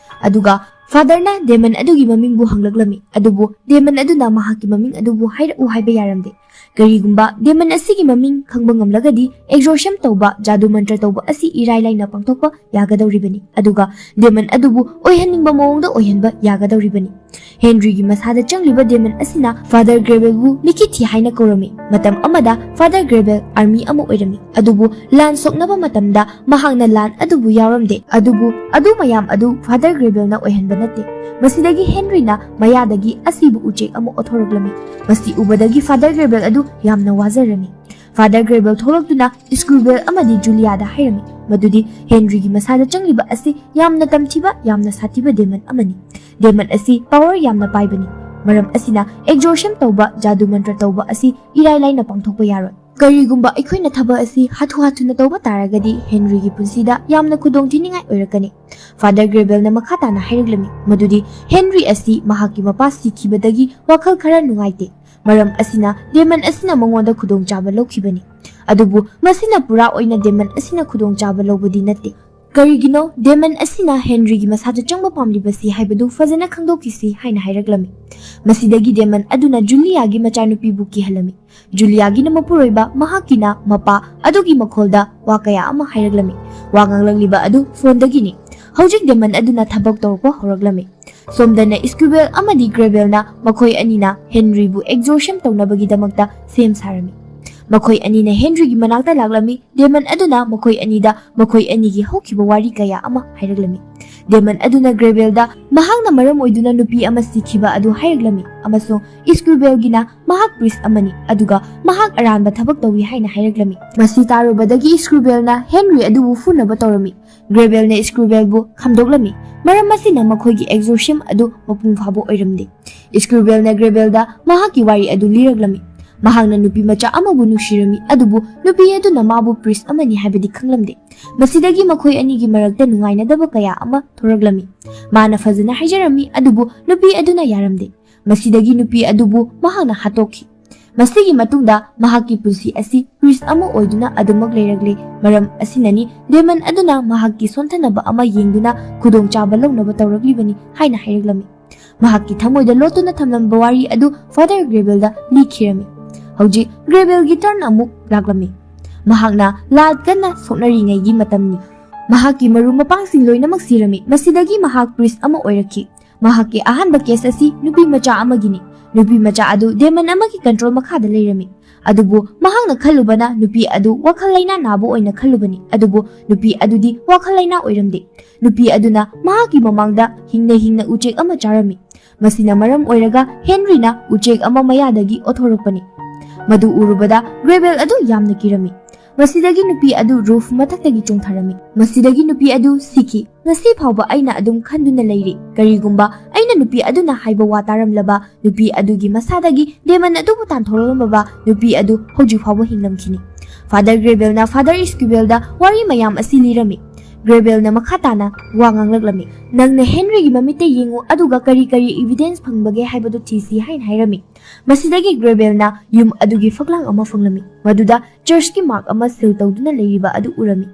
ꯑꯗꯨꯒ ꯐꯥꯗꯔꯅ ꯗꯦꯃꯟ ꯑꯗꯨꯒꯤ ꯃꯃꯤꯡꯕꯨ ꯍꯪꯂꯛꯂꯝꯃꯤ, ꯑꯗꯨꯕꯨ ꯗꯦꯃꯟ ꯑꯗꯨꯅ ꯃꯍꯥꯛꯀꯤ ꯃꯃꯤꯡ ꯑꯗꯨꯕꯨ ꯍꯥꯏꯔꯛꯎ ꯍꯥꯏꯕ ꯌꯥꯔꯝꯗꯦ꯫ ꯀꯔꯤꯒꯨꯝꯕ demon ꯑꯁꯤꯒꯤ ꯃꯃꯤꯡ ꯈꯪꯕ ꯉꯝꯂꯒꯗꯤ, exorcism ꯇꯧꯕ, ꯖꯥꯗꯨ ꯃꯟꯇ꯭ꯔ ꯇꯧꯕ ꯑꯁꯤ ꯏꯔꯥꯏ ꯂꯥꯏꯅ ꯄꯥꯡꯊꯣꯛꯄ ꯌꯥꯒꯗꯧꯔꯤꯕꯅꯤ, ꯑꯗꯨꯒ demon ꯑꯗꯨꯕꯨ ꯑꯣꯏꯍꯟꯅꯤꯡꯕ ꯃꯑꯣꯡꯗ ꯑꯣꯏꯍꯟꯕ ꯌꯥꯒꯗꯧꯔꯤꯕꯅꯤ꯫ ꯍꯦꯟꯔꯤꯒꯤ ꯃꯁꯥꯗ ꯆꯪꯂꯤꯕ demon ꯑꯁꯤꯅ Father Gravelꯕꯨ ꯃꯤꯈꯤꯊꯤ ꯍꯥꯏꯅ ꯀꯧꯔꯝꯃꯤ꯫ ꯃꯇꯝ ꯑꯃꯗ Father Gravel army ꯑꯃ ꯑꯣꯏꯔꯝꯃꯤ, ꯑꯗꯨꯕꯨ ꯂꯥꯟ ꯁꯣꯛꯅꯕ ꯃꯇꯝꯗ ꯃꯍꯥꯛꯅ ꯂꯥꯟ ꯑꯗꯨꯕꯨ ꯌꯥꯎꯔꯝꯗꯦ꯫ ꯑꯗꯨꯕꯨ ꯑꯗꯨ ꯃꯌꯥꯝ ꯑꯗꯨ Father Gravelꯅ ꯑꯣꯏꯍꯟꯕ ꯅꯠꯇꯦ꯫ ꯃꯁꯤꯗꯒꯤ ꯍꯦꯟꯔꯤꯅ ꯃꯌꯥꯗꯒꯤ ꯑꯁꯤꯕ ꯎꯆꯦꯛ ꯑꯃ ꯑꯣꯊꯣꯔꯛꯂꯝꯃꯤ꯫ ꯃꯁꯤ ꯎꯕꯗꯒꯤ Father Gravel ꯑꯗꯨ ꯌꯥꯝꯅ ꯋꯥꯖꯔꯝꯃꯤ꯫ Father Gravel ꯊꯣꯛꯂꯛꯇꯨꯅ Screwball ꯑꯃꯗꯤ ꯖꯨꯂꯤꯌꯥꯗ ꯍꯥꯏꯔꯝꯃꯤ ꯃꯗꯨꯗꯤ ꯍꯦꯟꯔꯤꯒꯤ ꯃꯁꯥꯗ ꯆꯪꯂꯤꯕ ꯑꯁꯤ ꯌꯥꯝꯅ ꯇꯝꯊꯤꯕ, ꯌꯥꯝꯅ ꯁꯥꯊꯤꯕ demon ꯑꯃꯅꯤ꯫ Demon ꯑꯁꯤ power ꯌꯥꯝꯅ ꯄꯥꯏꯕꯅꯤ꯫ ꯃꯔꯝ ꯑꯁꯤꯅ exorcism ꯇꯧꯕ, ꯖꯥꯗꯨ ꯃꯟꯇ꯭ꯔ ꯇꯧꯕ ꯑꯁꯤ ꯏꯔꯥꯏ ꯂꯥꯏꯅ ꯄꯥꯡꯊꯣꯛꯄ ꯌꯥꯔꯣꯏ꯫ ꯀꯔꯤꯒꯨꯝꯕ ꯑꯩꯈꯣꯏꯅ ꯊꯕꯛ ꯑꯁꯤ ꯍꯥꯊꯨ ꯍꯥꯊꯨꯅ ꯇꯧꯕ ꯇꯥꯔꯒꯗꯤ ꯍꯦꯟꯔꯤꯒꯤ ꯄꯨꯟꯁꯤꯗ ꯌꯥꯝꯅ ꯈꯨꯗꯣꯡꯊꯤꯅꯤꯡꯉꯥꯏ ꯑꯣꯏꯔꯛꯀꯅꯤ꯫ Father Gravelꯅ ꯃꯈꯥ ꯇꯥꯅ ꯍꯥꯏꯔꯛꯂꯝꯃꯤ ꯃꯗꯨꯗꯤ ꯍꯦꯟꯔꯤ ꯑꯁꯤ ꯃꯍꯥꯛꯀꯤ ꯃꯄꯥ ꯁꯤꯈꯤꯕꯗꯒꯤ ꯋꯥꯈꯜ ꯈꯔ ꯅꯨꯡꯉꯥꯏꯇꯦ꯫ ꯃꯔꯝ ꯑꯁꯤꯅ demon ꯑꯁꯤꯅ ꯃꯉꯣꯟꯗ ꯈꯨꯗꯣꯡꯆꯥꯕ ꯂꯧꯈꯤꯕꯅꯤ꯫ ꯑꯗꯨꯕꯨ ꯃꯁꯤꯅ ꯄꯨꯔꯥ ꯑꯣꯏꯅ demon ꯑꯁꯤꯅ ꯈꯨꯗꯣꯡꯆꯥꯕ ꯂꯧꯕꯗꯤ ꯅꯠꯇꯦ꯫ ꯀꯔꯤꯒꯤꯅꯣ demon ꯑꯁꯤꯅ ꯍꯦꯟꯔꯤꯒꯤ ꯃꯁꯥꯗ ꯆꯪꯕ ꯄꯥꯝꯂꯤꯕꯁꯤ ꯍꯥꯏꯕꯗꯨ ꯐꯖꯅ ꯈꯪꯗꯣꯛꯈꯤꯁꯤ ꯍꯥꯏꯅ ꯍꯥꯏꯔꯛꯂꯝꯃꯤ꯫ ꯃꯁꯤꯗꯒꯤ demon ꯑꯗꯨꯅ ꯖꯨꯂꯤꯌꯥꯒꯤ ꯃꯆꯥꯅꯨꯄꯤꯕꯨ ꯀꯤꯍꯜꯂꯝꯃꯤ꯫ ꯖꯨꯂꯤꯌꯥꯒꯤꯅ ꯃꯄꯨꯔꯣꯏꯕ ꯃꯍꯥꯛꯀꯤꯅ ꯃꯄꯥ ꯑꯗꯨꯒꯤ ꯃꯈꯣꯜꯗ ꯋꯥ ꯀꯌꯥ ꯑꯃ ꯍꯥꯏꯔꯛꯂꯝꯃꯤ꯫ ꯋꯥ ꯉꯥꯡꯂꯛꯂꯤꯕ ꯑꯗꯨ phoneꯗꯒꯤꯅꯤ꯫ ꯍꯧꯖꯤꯛ demon ꯑꯗꯨꯅ ꯊꯕꯛ ꯇꯧꯔꯛꯄ ꯍꯧꯔꯛꯂꯝꯃꯤ꯫ ꯁꯣꯝꯗꯅ Screwball ꯑꯃꯗꯤ Gravelꯅ ꯃꯈꯣꯏ ꯑꯅꯤꯅ ꯍꯦꯟꯔꯤꯕꯨ exorcism ꯇꯧꯅꯕꯒꯤꯗꯃꯛꯇ ꯁꯦꯝ ꯁꯥꯔꯝꯃꯤ꯫ ꯃꯈꯣꯏ ꯑꯅꯤꯅ ꯍꯦꯟꯔꯤꯒꯤ ꯃꯅꯥꯛꯇ ꯂꯥꯛꯂꯝꯃꯤ꯫ Demon ꯑꯗꯨꯅ ꯃꯈꯣꯏ ꯑꯅꯤꯗ ꯃꯈꯣꯏ ꯑꯅꯤꯒꯤ ꯍꯧꯈꯤꯕ ꯋꯥꯔꯤ ꯀꯌꯥ ꯑꯃ ꯍꯥꯏꯔꯛꯂꯝꯃꯤ꯫ Demon ꯑꯗꯨꯅ Gravelꯗ ꯃꯍꯥꯛꯅ ꯃꯔꯝ ꯑꯣꯏꯗꯨꯅ ꯅꯨꯄꯤ ꯑꯃ ꯁꯤꯈꯤꯕ ꯑꯗꯨ ꯍꯥꯏꯔꯛꯂꯝꯃꯤ, ꯑꯃꯁꯨꯡ Screwballꯒꯤꯅ ꯃꯍꯥꯛ priest ꯑꯃꯅꯤ, ꯑꯗꯨꯒ ꯃꯍꯥꯛ ꯑꯔꯥꯟꯕ ꯊꯕꯛ ꯇꯧꯏ ꯍꯥꯏꯅ ꯍꯥꯏꯔꯛꯂꯝꯃꯤ꯫ ꯃꯁꯤ ꯇꯥꯔꯨꯕꯗꯒꯤ Screwballꯅ ꯍꯦꯟꯔꯤ ꯑꯗꯨꯕꯨ ꯐꯨꯅꯕ ꯇꯧꯔꯝꯃꯤ꯫ Gravelꯅ Screwballꯕꯨ ꯈꯥꯝꯗꯣꯛꯂꯝꯃꯤ, ꯃꯔꯝ ꯑꯁꯤꯅ ꯃꯈꯣꯏꯒꯤ exorcism ꯑꯗꯨ ꯃꯄꯨꯡ ꯐꯥꯕ ꯑꯣꯏꯔꯝꯗꯦ꯫ Screwballꯅ Gravelꯗ ꯃꯍꯥꯛꯀꯤ ꯋꯥꯔꯤ ꯑꯗꯨ ꯂꯤꯔꯛꯂꯝꯃꯤ꯫ ꯃꯍꯥꯛꯅ ꯅꯨꯄꯤ ꯃꯆꯥ ꯑꯃꯕꯨ ꯅꯨꯡꯁꯤꯔꯝꯃꯤ, ꯑꯗꯨꯕꯨ ꯅꯨꯄꯤ ꯑꯗꯨꯅ ꯃꯥꯕꯨ priest ꯑꯃꯅꯤ ꯍꯥꯏꯕꯗꯤ ꯈꯪꯂꯝꯗꯦ꯫ ꯃꯁꯤꯗꯒꯤ ꯃꯈꯣꯏ ꯑꯅꯤꯒꯤ ꯃꯔꯛꯇ ꯅꯨꯡꯉꯥꯏꯅꯗꯕ ꯀꯌꯥ ꯑꯃ ꯊꯣꯔꯛꯂꯝꯃꯤ꯫ ꯃꯥꯅ ꯐꯖꯅ ꯍꯥꯏꯖꯔꯝꯃꯤ, ꯑꯗꯨꯕꯨ ꯅꯨꯄꯤ ꯑꯗꯨꯅ ꯌꯥꯔꯝꯗꯦ꯫ ꯃꯁꯤꯗꯒꯤ ꯅꯨꯄꯤ ꯑꯗꯨꯕꯨ ꯃꯍꯥꯛꯅ ꯍꯥꯠꯇꯣꯛꯈꯤ꯫ ꯃꯁꯤꯒꯤ ꯃꯇꯨꯡꯗ ꯃꯍꯥꯛꯀꯤ ꯄꯨꯟꯁꯤ ꯑꯁꯤ priest ꯑꯃ ꯑꯣꯏꯗꯨꯅ ꯑꯗꯨꯃꯛ ꯂꯩꯔꯛꯂꯦ꯫ ꯃꯔꯝ ꯑꯁꯤꯅꯅꯤ demon ꯑꯗꯨꯅ ꯃꯍꯥꯛꯀꯤ ꯁꯣꯟꯊꯅꯕ ꯑꯃ ꯌꯦꯡꯗꯨꯅ ꯈꯨꯗꯣꯡꯆꯥꯕ ꯂꯧꯅꯕ ꯇꯧꯔꯛꯂꯤꯕꯅꯤ ꯍꯥꯏꯅ ꯍꯥꯏꯔꯛꯂꯝꯃꯤ꯫ ꯃꯍꯥꯛꯀꯤ ꯊꯃꯣꯏꯗ ꯂꯣꯠꯇꯨꯅ ꯊꯝꯂꯝꯕ ꯋꯥꯔꯤ ꯑꯗꯨ Father Gravelꯗ ꯂꯤꯈꯤꯔꯝꯃꯤ꯫ ꯍꯧꯖꯤꯛ ꯒ꯭ꯔꯦꯕꯦꯜꯒꯤ ꯇꯔꯟ ꯑꯃꯨꯛ ꯂꯥꯛꯂꯝꯃꯤ꯫ ꯃꯍꯥꯛꯅ ꯂꯥꯟ ꯀꯟꯅ ꯁꯣꯛꯅꯔꯤꯉꯩꯒꯤ ꯃꯇꯝꯅꯤ꯫ ꯃꯍꯥꯛꯀꯤ ꯃꯔꯨꯞ ꯃꯄꯥꯡꯁꯤꯡ ꯂꯣꯏꯅꯃꯛ ꯁꯤꯔꯝꯃꯤ꯫ ꯃꯁꯤꯗꯒꯤ ꯃꯍꯥꯛ ꯄ꯭ꯔꯤꯁ ꯑꯃ ꯑꯣꯏꯔꯛꯈꯤ꯫ ꯃꯍꯥꯛꯀꯤ ꯑꯍꯥꯟꯕ ꯀꯦꯁ ꯑꯁꯤ ꯅꯨꯄꯤ ꯃꯆꯥ ꯑꯃꯒꯤꯅꯤ꯫ ꯅꯨꯄꯤ ꯃꯆꯥ ꯑꯗꯨ ꯗꯦꯃꯟ ꯑꯃꯒꯤ ꯀꯟꯇ꯭ꯔꯣꯜ ꯃꯈꯥꯗ ꯂꯩꯔꯝꯃꯤ꯫ ꯑꯗꯨꯕꯨ ꯃꯍꯥꯛꯅ ꯈꯜꯂꯨꯕꯅ ꯅꯨꯄꯤ ꯑꯗꯨ ꯋꯥꯈꯜ ꯂꯩꯅꯥ ꯅꯥꯕ ꯑꯣꯏꯅ ꯈꯜꯂꯨꯕꯅꯤ꯫ ꯑꯗꯨꯕꯨ ꯅꯨꯄꯤ ꯑꯗꯨꯗꯤ ꯋꯥꯈꯜ ꯂꯩꯅꯥ ꯑꯣꯏꯔꯝꯗꯦ꯫ ꯅꯨꯄꯤ ꯑꯗꯨꯅ ꯃꯍꯥꯛꯀꯤ ꯃꯃꯥꯡꯗ ꯍꯤꯡꯅ ꯍꯤꯡꯅ ꯎꯆꯦꯛ ꯑꯃ ꯆꯥꯔꯝꯃꯤ꯫ ꯃꯁꯤꯅ ꯃꯔꯝ ꯑꯣꯏꯔꯒ ꯍꯦꯟꯔꯤꯅ ꯎꯆꯦꯛ ꯑꯃ ꯃꯌꯥꯗꯒꯤ ꯑꯣꯊꯣꯔꯛꯄꯅꯤ꯫ ꯃꯗꯨ ꯎꯔꯨꯕꯗ ꯒ꯭ꯔꯦꯕꯦꯜ ꯑꯗꯨ ꯌꯥꯝꯅ ꯀꯤꯔꯝꯃꯤ꯫ ꯃꯁꯤꯗꯒꯤ ꯅꯨꯄꯤ ꯑꯗꯨ ꯔꯨꯐ ꯃꯊꯛꯇꯒꯤ ꯆꯣꯡꯊꯔꯝꯃꯤ꯫ ꯃꯁꯤꯗꯒꯤ ꯅꯨꯄꯤ ꯑꯗꯨ ꯁꯤꯈꯤ꯫ ꯉꯁꯤ ꯐꯥꯎꯕ ꯑꯩꯅ ꯑꯗꯨꯝ ꯈꯟꯗꯨꯅ ꯂꯩꯔꯤ, ꯀꯔꯤꯒꯨꯝꯕ ꯑꯩꯅ ꯅꯨꯄꯤ ꯑꯗꯨꯅ ꯍꯥꯏꯕ ꯋꯥ ꯇꯥꯔꯝꯂꯕ, ꯅꯨꯄꯤ ꯑꯗꯨꯒꯤ ꯃꯁꯥꯗꯒꯤ ꯗꯦꯃꯟ ꯑꯗꯨꯕꯨ ꯇꯥꯟꯊꯣꯔꯛꯂꯝꯂꯕ, ꯅꯨꯄꯤ ꯑꯗꯨ ꯍꯧꯖꯤꯛ ꯐꯥꯎꯕ ꯍꯤꯡꯂꯝꯈꯤꯅꯤ꯫ ꯐꯥꯗꯔ ꯒ꯭ꯔꯦꯕꯦꯜꯅ ꯐꯥꯗꯔ ꯏꯁꯀ꯭ꯌꯨꯕꯦꯜꯗ ꯋꯥꯔꯤ ꯃꯌꯥꯝ ꯑꯁꯤ ꯂꯤꯔꯝꯃꯤ꯫ ꯒ꯭ꯔꯦꯕꯦꯜꯅ ꯃꯈꯥ ꯇꯥꯅ ꯋꯥ ꯉꯥꯡꯂꯛꯂꯝꯃꯤ꯫ "ꯅꯪꯅ ꯍꯦꯟꯔꯤꯒꯤ ꯃꯃꯤꯠꯇ ꯌꯦꯡꯉꯨ, ꯑꯗꯨꯒ ꯀꯔꯤ ꯀꯔꯤ ꯏꯚꯤꯗꯦꯟꯁ ꯐꯪꯕꯒꯦ ꯍꯥꯏꯕꯗꯨ ꯊꯤꯁꯤ" ꯍꯥꯏꯅ ꯍꯥꯏꯔꯝꯃꯤ꯫ ꯃꯁꯤꯗꯒꯤ ꯒ꯭ꯔꯦꯕꯦꯜꯅ ꯌꯨꯝ ꯑꯗꯨꯒꯤ ꯐꯛꯂꯥꯡ ꯑꯃ ꯐꯪꯂꯝꯃꯤ, ꯃꯗꯨꯗ ꯆꯔꯆꯀꯤ ꯃꯥꯔꯛ ꯑꯃ ꯁꯤꯜ ꯇꯧꯗꯨꯅ ꯂꯩꯔꯤꯕ ꯑꯗꯨ ꯎꯔꯝꯃꯤ꯫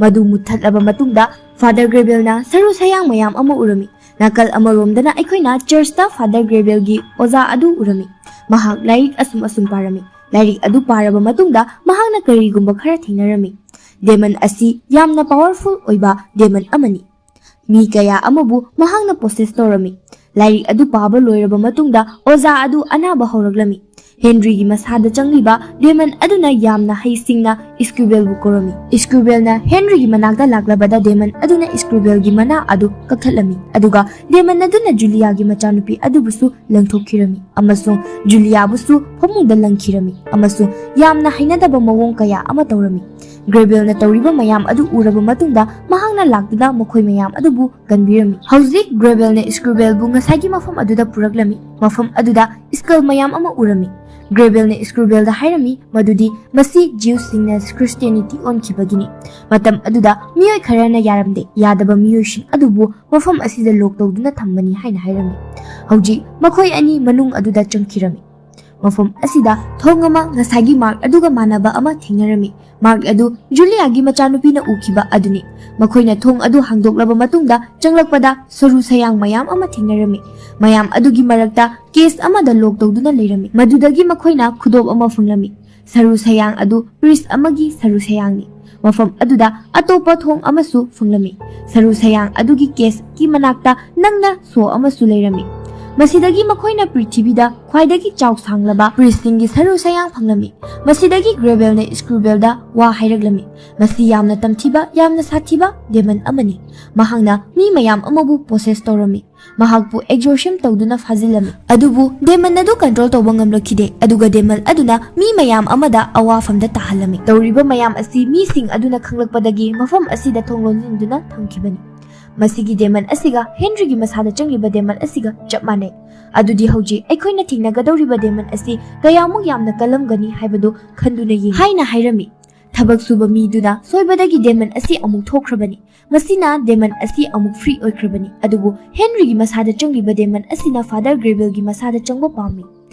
ꯃꯗꯨ ꯃꯨꯠꯊꯠꯂꯕ ꯃꯇꯨꯡꯗ ꯐꯥꯗꯔ ꯒ꯭ꯔꯦꯕꯦꯜꯅ ꯁꯔꯨ ꯁꯌꯥꯡ ꯃꯌꯥꯝ ꯑꯃ ꯎꯔꯝꯃꯤ꯫ ꯅꯥꯀꯜ ꯑꯃꯔꯣꯝꯗꯅ ꯑꯩꯈꯣꯏꯅ ꯆꯔꯆꯇ ꯐꯥꯗꯔ ꯒ꯭ꯔꯦꯕꯦꯜꯒꯤ ꯑꯣꯖꯥ ꯑꯗꯨ ꯎꯔꯝꯃꯤ꯫ ꯃꯍꯥꯛ ꯂꯥꯏꯔꯤꯛ ꯑꯁꯨꯝ ꯑꯁꯨꯝ ꯄꯥꯔꯝꯃꯤ꯫ ꯂꯥꯏꯔꯤꯛ ꯑꯗꯨ ꯄꯥꯔꯕ ꯃꯇꯨꯡꯗ ꯃꯍꯥꯛꯅ ꯀꯔꯤꯒꯨꯝꯕ ꯈꯔ ꯊꯦꯡꯅꯔꯝꯃꯤ꯫ ꯗꯦꯃꯟ ꯑꯁꯤ ꯌꯥꯝꯅ ꯄꯥꯋꯔꯐꯨꯜ ꯑꯣꯏꯕ ꯗꯦꯃꯟ ꯑꯃꯅꯤ꯫ ꯃꯤ ꯀꯌꯥ ꯑꯃꯕꯨ ꯃꯍꯥꯛꯅ ꯄꯣꯁꯦꯁ ꯇꯧꯔꯝꯃꯤ꯫ ꯂꯥꯏꯔꯤꯛ ꯑꯗꯨ ꯄꯥꯕ ꯂꯣꯏꯔꯕ ꯃꯇꯨꯡꯗ ꯑꯣꯖꯥ ꯑꯗꯨ ꯑꯅꯥꯕ ꯍꯧꯔꯛꯂꯝꯃꯤ꯫ ꯍꯦꯟꯔꯤꯒꯤ ꯃꯁꯥꯗ ꯆꯪꯂꯤꯕ ꯗꯦꯃꯟ ꯑꯗꯨꯅ ꯌꯥꯝꯅ ꯍꯩꯁꯤꯡꯅ ꯏꯁꯀ꯭ꯔꯨꯕꯦꯜꯕꯨ ꯀꯧꯔꯝꯃꯤ꯫ ꯏꯁꯀ꯭ꯔꯨꯕꯦꯜꯅ ꯍꯦꯟꯔꯤꯒꯤ ꯃꯅꯥꯛꯇ ꯂꯥꯛꯂꯕꯗ ꯗꯦꯃꯟ ꯑꯗꯨꯅ ꯏꯁꯀ꯭ꯔꯨꯕꯦꯜꯒꯤ ꯃꯅꯥ ꯑꯗꯨ ꯀꯛꯊꯠꯂꯝꯃꯤ, ꯑꯗꯨꯒ ꯗꯦꯃꯟ ꯑꯗꯨꯅ ꯖꯨꯂꯤꯌꯥꯒꯤ ꯃꯆꯥꯅꯨꯄꯤ ꯑꯗꯨꯕꯨꯁꯨ ꯂꯪꯊꯣꯛꯈꯤꯔꯝꯃꯤ ꯑꯃꯁꯨꯡ ꯖꯨꯂꯤꯌꯥꯕꯨꯁꯨ ꯐꯃꯨꯡꯗ ꯂꯪꯈꯤꯔꯝꯃꯤ ꯑꯃꯁꯨꯡ ꯌꯥꯝꯅ ꯍꯩꯅꯗꯕ ꯃꯑꯣꯡ ꯀꯌꯥ ꯑꯃ ꯇꯧꯔꯝꯃꯤ꯫ ꯒ꯭ꯔꯦꯕꯦꯜꯅ ꯇꯧꯔꯤꯕ ꯃꯌꯥꯝ ꯑꯗꯨ ꯎꯔꯕ ꯃꯇꯨꯡꯗ ꯃꯍꯥꯛꯅ ꯂꯥꯛꯇꯨꯅ ꯃꯈꯣꯏ ꯃꯌꯥꯝ ꯑꯗꯨꯕꯨ ꯀꯟꯕꯤꯔꯝꯃꯤ꯫ ꯍꯧꯖꯤꯛ ꯒ꯭ꯔꯦꯕꯦꯜꯅ ꯏꯁꯀ꯭ꯔꯨꯕꯦꯜꯕꯨ ꯉꯁꯥꯏꯒꯤ ꯃꯐꯝ ꯑꯗꯨꯗ ꯄꯨꯔꯛꯂꯝꯃꯤ꯫ ꯃꯐꯝ ꯑꯗꯨꯗ ꯁ꯭ꯀꯜ ꯃꯌꯥꯝ ꯑꯃ ꯎꯔꯝꯃꯤ꯫ ꯒ꯭ꯔꯦꯕꯦꯜꯅ ꯏꯁꯀ꯭ꯔꯨꯕꯦꯜꯗ ꯍꯥꯏꯔꯝꯃꯤ ꯃꯗꯨꯗꯤ ꯃꯁꯤ ꯖ꯭ꯌꯨꯁꯁꯤꯡꯅ ꯈ꯭ꯔꯤꯁꯇꯤꯌꯥꯅꯤꯇꯤ ꯑꯣꯟꯈꯤꯕꯒꯤꯅꯤ꯫ ꯃꯇꯝ ꯑꯗꯨꯗ ꯃꯤꯑꯣꯏ ꯈꯔꯅ ꯌꯥꯔꯝꯗꯦ, ꯌꯥꯗꯕ ꯃꯤꯑꯣꯏꯁꯤꯡ ꯑꯗꯨꯕꯨ ꯃꯐꯝ ꯑꯁꯤꯗ ꯂꯣꯛ ꯇꯧꯗꯨꯅ ꯊꯝꯕꯅꯤ ꯍꯥꯏꯅ ꯍꯥꯏꯔꯝꯃꯤ꯫ ꯍꯧꯖꯤꯛ ꯃꯈꯣꯏ ꯑꯅꯤ ꯃꯅꯨꯡ ꯑꯗꯨꯗ ꯆꯪꯈꯤꯔꯝꯃꯤ꯫ ꯃꯐꯝ ꯑꯁꯤꯗ ꯊꯣꯡ ꯑꯃ ꯉꯁꯥꯏꯒꯤ ꯃꯥꯔꯛ ꯑꯗꯨꯒ ꯃꯥꯟꯅꯕ ꯑꯃ ꯊꯦꯡꯅꯔꯝꯃꯤ꯫ ꯃꯥꯔꯛ ꯑꯗꯨ ꯖꯨꯂꯤꯌꯥꯒꯤ ꯃꯆꯥꯅꯨꯄꯤꯅ ꯎꯈꯤꯕ ꯑꯗꯨꯅꯤ꯫ ꯃꯈꯣꯏꯅ ꯊꯣꯡ ꯑꯗꯨ ꯍꯥꯡꯗꯣꯛꯂꯕ ꯃꯇꯨꯡꯗ ꯆꯪꯂꯛꯄꯗ ꯁꯔꯨ ꯁꯌꯥꯡ ꯃꯌꯥꯝ ꯑꯃ ꯊꯦꯡꯅꯔꯝꯃꯤ꯫ ꯃꯌꯥꯝ ꯑꯗꯨꯒꯤ ꯃꯔꯛꯇ ꯀꯦꯁ ꯑꯃꯗ ꯂꯣꯛ ꯇꯧꯗꯨꯅ ꯂꯩꯔꯝꯃꯤ꯫ ꯃꯗꯨꯗꯒꯤ ꯃꯈꯣꯏꯅ ꯈꯨꯗꯣꯞ ꯑꯃ ꯐꯪꯂꯝꯃꯤ꯫ ꯁꯔꯨ ꯁꯌꯥꯡ ꯑꯗꯨ ꯄ꯭ꯔꯤꯁ ꯑꯃꯒꯤ ꯁꯔꯨ ꯁꯌꯥꯡꯅꯤ꯫ ꯃꯐꯝ ꯑꯗꯨꯗ ꯑꯇꯣꯞꯄ ꯊꯣꯡ ꯑꯃꯁꯨ ꯐꯪꯂꯝꯃꯤ꯫ ꯁꯔꯨ ꯁꯌꯥꯡ ꯑꯗꯨꯒꯤ ꯀꯦꯁꯀꯤ ꯃꯅꯥꯛꯇ ꯅꯪꯅ ꯁꯣ ꯑꯃꯁꯨ ꯂꯩꯔꯝꯃꯤ꯫ ꯃꯁꯤꯗꯒꯤ ꯃꯈꯣꯏꯅ ꯄ꯭ꯔꯤꯊꯤꯕꯤꯗ ꯈ꯭ꯋꯥꯏꯗꯒꯤ ꯆꯥꯎ ꯁꯥꯡꯂꯕ ꯄ꯭ꯔꯤꯁꯁꯤꯡꯒꯤ ꯁꯔꯨ ꯁꯌꯥꯡ ꯐꯪꯂꯝꯃꯤ꯫ ꯃꯁꯤꯗꯒꯤ ꯒ꯭ꯔꯦꯕꯦꯜꯅ ꯁ꯭ꯀ꯭ꯔꯨꯕꯦꯜꯗ ꯋꯥ ꯍꯥꯏꯔꯛꯂꯝꯃꯤ꯫ ꯃꯁꯤ ꯌꯥꯝꯅ ꯇꯝꯊꯤꯕ, ꯌꯥꯝꯅ ꯁꯥꯊꯤꯕ ꯗꯦꯃꯟ ꯑꯃꯅꯤ꯫ ꯃꯍꯥꯛꯅ ꯃꯤ ꯃꯌꯥꯝ ꯑꯃꯕꯨ ꯄꯣꯁꯦꯁ ꯇꯧꯔꯝꯃꯤ꯫ ꯃꯍꯥꯛꯄꯨ ꯑꯦꯛꯖꯣꯔꯁꯤꯝ ꯇꯧꯗꯨꯅ ꯐꯥꯖꯤꯜꯂꯝꯃꯤ꯫ ꯑꯗꯨꯕꯨ ꯗꯦꯃꯟ ꯑꯗꯨ ꯀꯟꯇ꯭ꯔꯣꯜ ꯇꯧꯕ ꯉꯝꯂꯛꯈꯤꯗꯦ꯫ ꯑꯗꯨꯒ ꯗꯦꯃꯟ ꯑꯗꯨꯅ ꯃꯤ ꯃꯌꯥꯝ ꯑꯃꯗ ꯑꯋꯥꯐꯝꯗ ꯇꯥꯍꯜꯂꯝꯃꯤ꯫ ꯇꯧꯔꯤꯕ ꯃꯌꯥꯝ ꯑꯁꯤ ꯃꯤꯁꯤꯡ ꯑꯗꯨꯅ ꯈꯪꯂꯛꯄꯗꯒꯤ ꯃꯐꯝ ꯑꯁꯤꯗ ꯊꯣꯡ ꯂꯣꯟꯁꯤꯟꯗꯨꯅ ꯊꯝꯈꯤꯕꯅꯤ꯫ ꯃꯁꯤꯒꯤ ꯗꯦꯃꯟ ꯑꯁꯤꯒ ꯍꯦꯟꯔꯤꯒꯤ ꯃꯁꯥꯗ ꯆꯪꯂꯤꯕ ꯗꯦꯃꯟ ꯑꯁꯤꯒ ꯆꯞ ꯃꯥꯟꯅꯩ꯫ ꯑꯗꯨꯗꯤ ꯍꯧꯖꯤꯛ ꯑꯩꯈꯣꯏꯅ ꯊꯦꯡꯅꯒꯗꯧꯔꯤꯕ ꯗꯦꯃꯟ ꯑꯁꯤ ꯀꯌꯥꯃꯨꯛ ꯌꯥꯝꯅ ꯀꯜꯂꯝꯒꯅꯤ ꯍꯥꯏꯕꯗꯨ ꯈꯟꯗꯨꯅ ꯌꯦꯡ ꯍꯥꯏꯅ ꯍꯥꯏꯔꯝꯃꯤ꯫ ꯊꯕꯛ ꯁꯨꯕ ꯃꯤꯗꯨꯅ ꯁꯣꯏꯕꯗꯒꯤ ꯗꯦꯃꯟ ꯑꯁꯤ ꯑꯃꯨꯛ ꯊꯣꯛꯈ꯭ꯔꯕꯅꯤ꯫ ꯃꯁꯤꯅ ꯗꯦꯃꯟ ꯑꯁꯤ ꯑꯃꯨꯛ ꯐ꯭ꯔꯤ ꯑꯣꯏꯈ꯭ꯔꯕꯅꯤ꯫ ꯑꯗꯨꯕꯨ ꯍꯦꯟꯔꯤꯒꯤ ꯃꯁꯥꯗ ꯆꯪꯂꯤꯕ ꯗꯦꯃꯟ ꯑꯁꯤꯅ ꯐꯥꯗꯔ ꯒ꯭ꯔꯦꯕꯦꯜꯒꯤ ꯃꯁꯥꯗ ꯆꯪꯕ ꯄꯥꯝꯃꯤ꯫